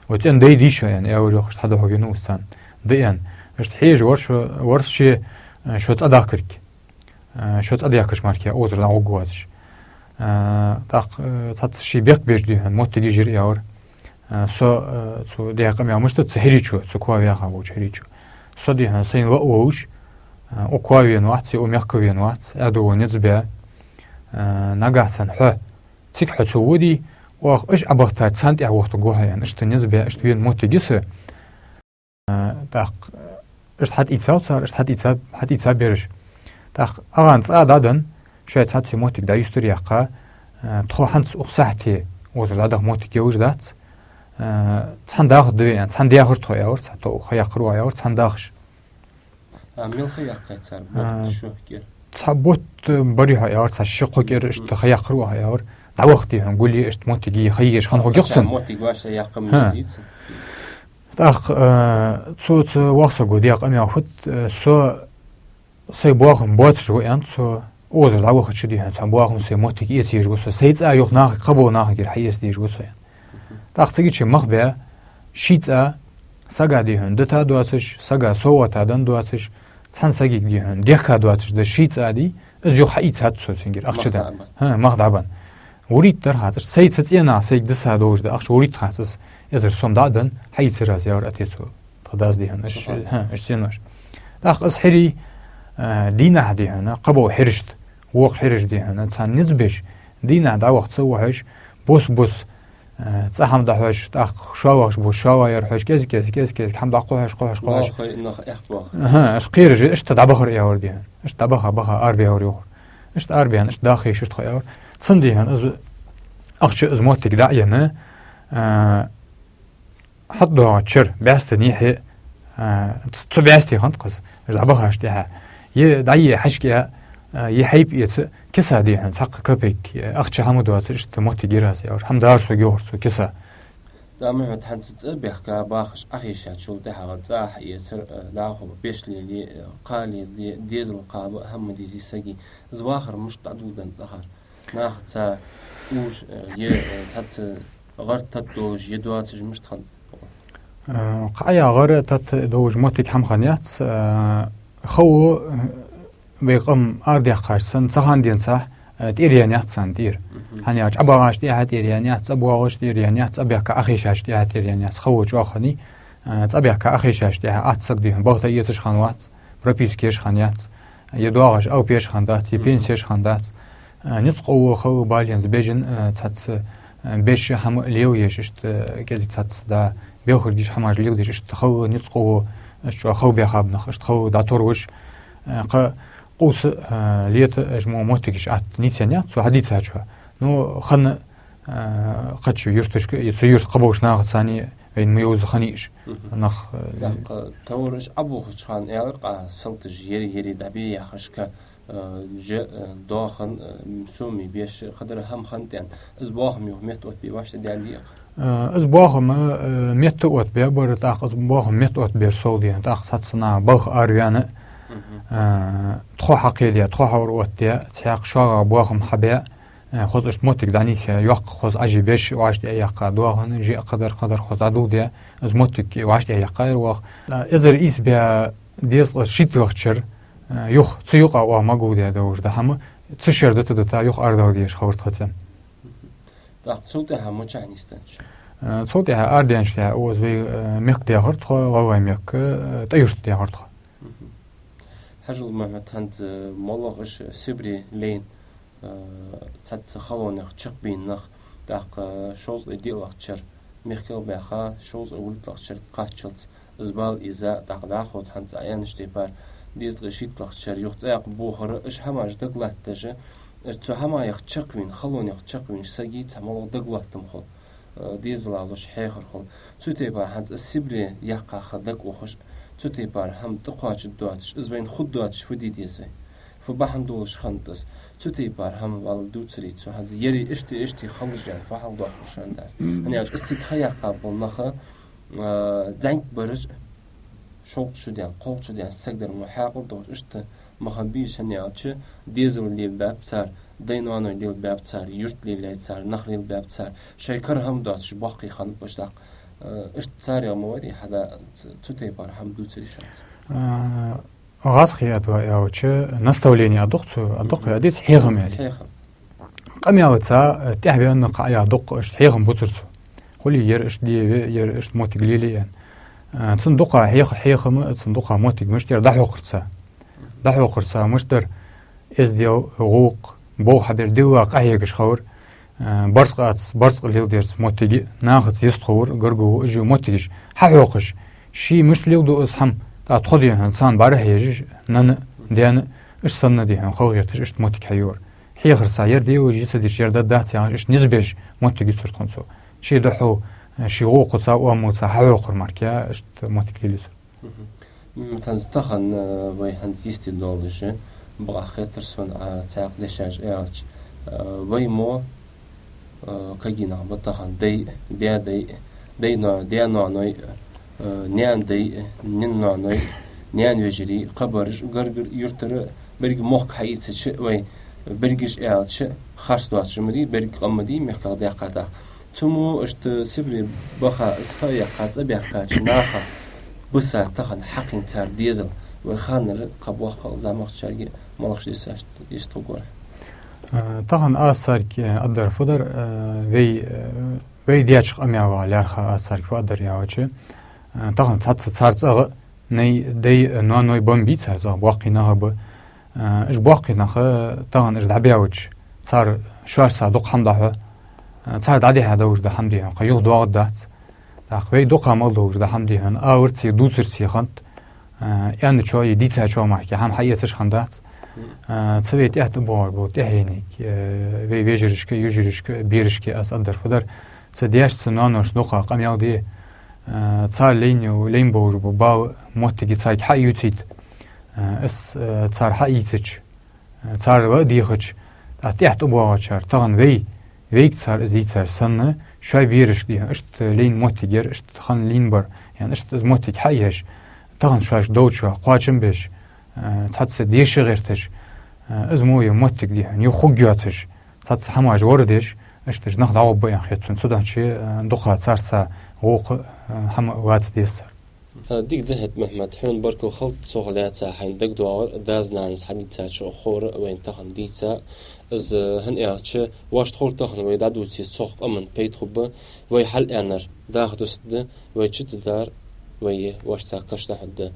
Вай цӀен дай дий шо, аьнна, аьлар, йоах, иштта хьадухьал венав из царна. Да, аьнна. Иштта хьежа вар шо, вар ше, э, шо цӀадахкарга. Э, шо цӀадаьхкача мара укхазара дӀагӀоргвоацаш. Э, тӀаккха, э, цхьацца ший бехк беш дий хьона моттигаш йир, яьлар. Э, со, э, цу даь къамаьл мишта да, цу хьирийчо, цу коа ваьха волча хьирийчо. Со дий хьона сайна ла а волаш, э, укх коа вена вац, укх мехка вена вац, аьдуво низ баь. Э, нагахьа санна хьо цига хьо ца водий, оаха уж Ӏобахийтача царна тӀехьа вахийтаргва хьо, аьнна, иштта низ баь, иштта вена моттиг я са. Э, тӀаккха, э, иштта хьатӀаийцар цар, иштта хьатӀаийца, хьатӀаийца бераш. ТӀаккха укханна цӀа дӀаденна, шоай цхьацца моттиг дӀаюстара яьккха, э, тхо хӀанз укх сахьате укхазара дӀадаха моттиг йолаш дац. Э, цхьана дахаргда вай, аьнна, цхьана даьхар тхо, яьлар, цхьа тоъал ха яьккхар оаха, яьлар, цхьана дахаш. А мел ха яьккхай цар, бутт, а, ши кӀира? Цхьа бутт, э, барий хьо, яьлар, цхьа ши-кхо кӀира, иштта ха яьккхар оаха, яьлар. ДӀавахийта хьона гулъе, иштта моттиг е ха еш хинна хургья-кх цунна. Моттиг вӀашта яьккха ма езий цунна. ТӀаккха, э, цо, цу воккхача саго даь къамаьл фуд, э, со сай боахам боацаш ва, аьннад цо, укхазара дӀавахача дий хьона, цхьа боахам сай моттиг эца езаш ва со, сай цӀа юха нахага, кхыбола нахагара хьаэца дезаш ва со, аьнна. ТӀаккха цига чу мах баь, ший цӀа, сага дий хьона дита доацаш, сага совгӀата денна доацаш, цхьан сагага дий хьона дехка доацаш да ший цӀа дий, из юха хьаийцад цо цунгара ахча денна. Мах дӀабенна. ХӀа, мах дӀабенна. Вурийтта дар хьа цӀа, сайца цӀенах сайга диса долаш да ахча, вурийтта хьа цӀа из, эзар сом дӀа а денна, хьаийцар аз, яхар отецо. Тха дас дийхьа, аш, хӀа, аш цӀенош. ТӀаккха из хӀирий, а, дийнахьа дийхьа, кхыбола хӀирашта, вокх хӀирашта дийхьа, царна низ беш, дийнахьа дӀаваха ца вахьаш, бус-бус, а, цӀа хӀама дӀахьош, тӀаккха шоллагӀаш бу, шоллагӀъяр хьош, кӀезиг-кӀезиг, кӀезиг-кӀезиг, хӀама дӀакхухьаш, кхухьаш, кхухьаш. Лоха нах эхь баха. ХӀа, аш кхераш, иштта дӀабахар, яхар дийхьа. Иштта дӀабаха, баха, арабаьхар, йоах. Иштта арабаьнна, иштта даха йиш ю тха, яхар. Цун дийхьа, из ахча, из моттиг дӀа а енна, а, хьатӀадоагӀача шера, бӀаьстенна хье, а, ц-, цу бӀаьсте хиннад-кх из, уж дӀабахача тӀехьа. Е дӀае хьашка, а, е хьайба эца, киса дийхьа, цхьаккха копейка, ахча хӀама доацаш, иштта моттиг йир аз, яхар. ХӀама дар сога, йоахар цо, киса. ТӀаккха, Мухьмад, хӀанз цӀа баьхка бахаш Ӏохайшачул тӀехьагӀа цӀа хьаэцар, а, дӀахо беш лелае, а, кхале де-, дезал кхаба а хӀама ма дезий сага. Из вахар мишта дӀадоладеннад тӀехьагӀа? Нахаца уж, э, е, э, цхьацца гӀар тата долаш, е доацаш мишта хиннад? Э, кхы а гӀар тата долаш моттиг хӀама хиннаяц, э, хало, э, вай къам арадаьккхача санна, цу хана денз, э, тӀера яьннаяц царна тӀера. Мгм. ХӀана аьлча, Ӏобахача тӀехьа тӀера яьннаяц, цӀабоагӀача тӀера яьннаяц, цӀабаьхка Ӏохайшача тӀехьа тӀера яьннаяц, хало чӀоагӀа хиннай, э, цӀабаьхка Ӏохайшача тӀехьа атта саг дийхьа, бахта эцаш хиннавац, прописка еш хиннаяц, е доагӀаш алапа еш хиннадац, е пенси еш хиннадац. А, низ къовла хало баленца бежан, а, цхьацца, а, беш хӀама лелаеш, иштта, а, кӀезига цхьацца да, белхаргаш хӀамаш леладеш, иштта хало, низ къовла, иштта чӀоагӀа хало баьхаб нах, иштта хало дӀатарвеш, а, кхы къовса, а, лета, уж мо моттигаш атта нийсъеннаяц, цо хьадийцачох. Ну, хинна, а, кхыча юрташка, е цу юрта кхыболча нахаца цхьана вайна ма йовза хиннай уж. Мгм. Нах, а, тӀаккха товраш Ӏобохача хана аьлар-кх, салташ ер-ер дӀабе яхашка, а, жа, а, доахан, а, сома беш, кхыдар хӀама хиннад аьнна. Из боахам юха метта оттабе вӀаштӀехьадаьннадий-кх? А, из боахам, а, метта оттабаь бар, тӀаккха из боахам метта оттабаьр сов дийхьа, тӀаккха цхьацца наха балха араваьнна, мгм, а, тхо хьакхедаь, тхо хьавар оттадаь, цхьаькха шоллагӀа боахам хьабаь, э, хоза иштта моттиг дӀанийсъяь, йоккха хоза Ӏажий беш, вӀаштӀехьаяьккха доахан, жа кхыдар, кхыдар хоза дӀадоладаь, из моттиг вӀаштӀехьаяьккхаяр оаха. Э, эзар ийс бӀаь дезткъа шийтталагӀча шера, э, юха, цу юкъа оаха магадаь долаш да хӀама, цу шера дита-дита юха арадала дезаш хилар тха цӀен. ТӀаккха цул тӀехьагӀа мичахьа нийсденнад шо? Э, цул тӀехьагӀа арадаьнначул тӀехьагӀа укхаза вай, э, мехка даьхар тхо, гӀалгӀай мехка, э, ТӀой-Юрта даьхар тхо. Мгм. Хьажал, Мухьмад, хӀанз, э, моллагӀа уж Сибре лайна, э, цхьацца халонех чакхбаьнна нах, тӀаккха шовзткъеи диълагӀча шера мехках баьха, шовзткъеи вурдлагӀча шера кхаччалца из бала ийза, тӀаккха дӀахо хӀанз Ӏа аьннача тайпара дезткъеи шийтталагӀча шера юха цӀаькха бохар, уж хӀамаш дагалатташ, уж цу хӀамаех чакхваьнна, халонех чакхваьннача сага цхьа моллагӀа дагалоаттам хул, э, дезала луш хьехар хул. Цу тайпара хӀанз из Сибре яьккха ха дагаух уж, цу тайпара хӀама тӀакхоачаргдоацаш, из вайна хургдоацаш фу де деза вай? Фу бахьан долаш хиннад из? Цу тайпара хӀама вӀалла дувцарий цо, хӀанз ерригаш иштта, иштта хилча аьнна, фу хьалдоаккхар шоана дас? Мгм. ХӀана аьлча, из цига ха яьккха бола нах, а, зӀамига бараш, шовкъ шу даьнна, кхоачаш шу даьнна саг дар мо хьаькъал долаш, иштта ма хиннабий уж, хӀана аьлча, дезал лелабаьб цар, дай-ноаной лелабаьб цар, юрт лелаяьй цар, нах лелабаьб цар, шоай кара хӀама доацаш боккхий хиннаб уж тӀаккха. Э, иштта царех ма варий хьада ц-, цу тайпара хӀама дувцарий шоана? А, гӀазкхий адва аьлча, наставление а да-кх цо, а да-кх, мгм, а деций хьехам аьле. Хьехам. Къамаьлаца, э, тӀехьабаьнна кхы а я дукха, иштта хьехам бувцар цо. Хулий, ер иштта де ве, ер иштта моттиг лелае аьнна. Э, цун дукха хьех-, хьехам, цун дукха моттиг мишта яр дӀахьокхарца. ДӀахьокхарца мишта дар, эздел, гӀулакх, болх хьабер дилла къахьегаш хилар, э, барзкъаца, барзкъа леладерца моттиг, нахаца йистхулар, гаргало, уж моттигаш хьахьокхаш, ше мишта леладу из хӀама, тӀаккха тхо дийхьа царна бӀарахьежаш, нана, даьна, уж санна дийхьа хала гӀерташ, иштта моттиг хьайора. Хьехарца, ер делаш, йиса дича, ер даддац яхаш, иштта низ беш моттиг йицар тхона цо. Ший духьал, ший гӀулакхаца, оамалца хьахьокхар мара, иштта моттиг лелийцар. Мгм. М, хӀанз тахан, э, вай хӀанз йисте долаш, бакъахьа хетар сона, а, цхьаькха дешаш аьлча, э, вай мо, э, кагий нах ба тахан, дай, даь-дай, дай-но-, даь-ноаной, э, наьна-дай, наьна-ноаной, наьна-вежарий, кхыбараш, гаргара, юртара, берригаш мохк хьаийцача, вай берригаш аьлча, харц доацаш ма дий, беррига къам ма дий, мехках даьккха тӀаккха. Цу мо иштта Сибре баха, из ха яьккха, цӀа баьхкача наха биса тахан хьакхийна цар дезал, вай ханнара кхы боккхагӀа зӀамагӀчарга малагӀаш дисаш, дисаш тхо гора? Э, тахан аз царга, э, аргдар фу дар, э, вай, э, вай деча къамаьл ваха лаьрхӀа аз царга фу аргдар аьлча, э, тахан цхьацца цар цӀагӀа а, най, дай, э, ноаной ба ма бий цар цӀагӀа, боккхий нах а ба. Э, уж боккхий нах, э, тахан уж дӀабаьлча, цар шоашца дукха хӀама дӀахьу, э, цар дӀадихьа долаш да хӀама дий хьона, кхы юха доагӀаргдац. ТӀаккха вай дукха мел долаш да хӀама дий хьона, аларца, дувцарца хиннад, э, аьнначоа, дийцачоа мара хӀама хьаэцаш хиннадац. Э, цу вай тӀехьа тӀабоагӀаш бола тӀехьениг, э, вай вежарашка, йижарашка, берашка аз аргдар фу дар, цу даьшца, ноаношца дукха къамаьл де, э, цар лайна, лайна болаш бола бала, моттиг царга хьаювцийта. Э, из, э, цар хьаийцача, э, цар ладийгӀача, тӀаккха тӀехьа тӀабоагӀачар, тахан вай, вайга цар из дийцар санна, шоай берашка дий хьона, иштта лайна моттиг яр, иштта хинна лийннабар, яӀни иштта из моттиг хьаеш, тахан шоашка долчох кхоачам беш, э, цхьацца деша гӀерташ, э, из мо я моттиг дий хьона, юха хургйоацаш, цхьацца хӀамаш лорадеш, иштта уж нах дӀагӀоргба аьнна хет сона. Цудухьа, э, дукха царца гӀулакх, э, хӀама лаца деза цар. Э, дика да хӀаьта, Мухьмад, хьона баркал хилда цох лаьца хьайна дагадоагӀар, дас-нанас хьадийцачох ховра вайна тахан дийца. Из, э, хӀана аьлча, вешта ховра тахан вай дӀадувце, цох къаман пайда хургба, вай хьалъаьннар даха дусаргда, вай чу ца дар вай вешта каш дӀахьоргда.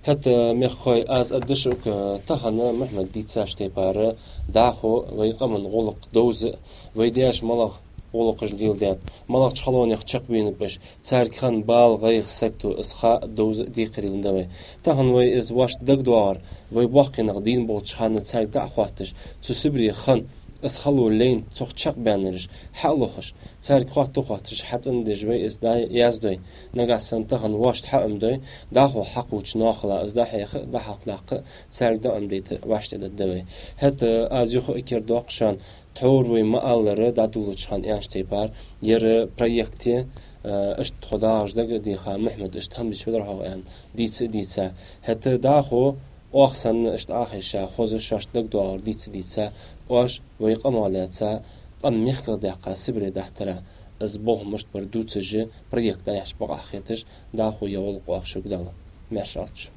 ХӀаьта, мехкахой, аз аргда шуга, тахан Мухьмада дийцача тайпара, дӀахо вай къаман гӀулакх довза, вай даьша малагӀа гӀулакхаш леладаьд, малагӀча халонех чакхбаьннаб уж, царга хинна бала, гӀайгӀа, сагото, из ха довза декхарийла да вай. Тахан вай из вешта дагадоагӀар, вай боккхий нах дийна болча хана царга дӀа а хоатташ, цу Сибре хинна из хало лайна, цох чакхбаьннараш хьа а лохаш, царга хоатта а хоатташ, хьацӀендеш вай из дӀаяздой. Нагахьа санна тахан вешта хьаӀомадой, дӀахо хьакхувча наькъала из дӀахьеха а, дӀахьалхадаккха а, царга дӀаӀомадайта вешта тӀадергда вай. ХӀаьта аз юха а кердадоаккх шоана, тхьовра вай ма аллара, дӀадоладеннача хана аьннача тайпара, ер проект я, э, иштта тхо дагӀаш дагадеха, Мухьмада иштта хӀама дича вадар хьогӀ аьнна, дийца а дийца. ХӀаьта дӀахо оаха санна иштта Ӏохайша, хоза шоашта дагадоагӀар дийца а дийца, оаш вай къамах лаьца, къам мехках даьккха Сибре дахьийтар, из болх мишта бар дувцаш, проект дӀаяхьаш бакъахьа хеташ, дӀахо я гӀулакх оаха шуга дала. Маьрша Ӏалда шо.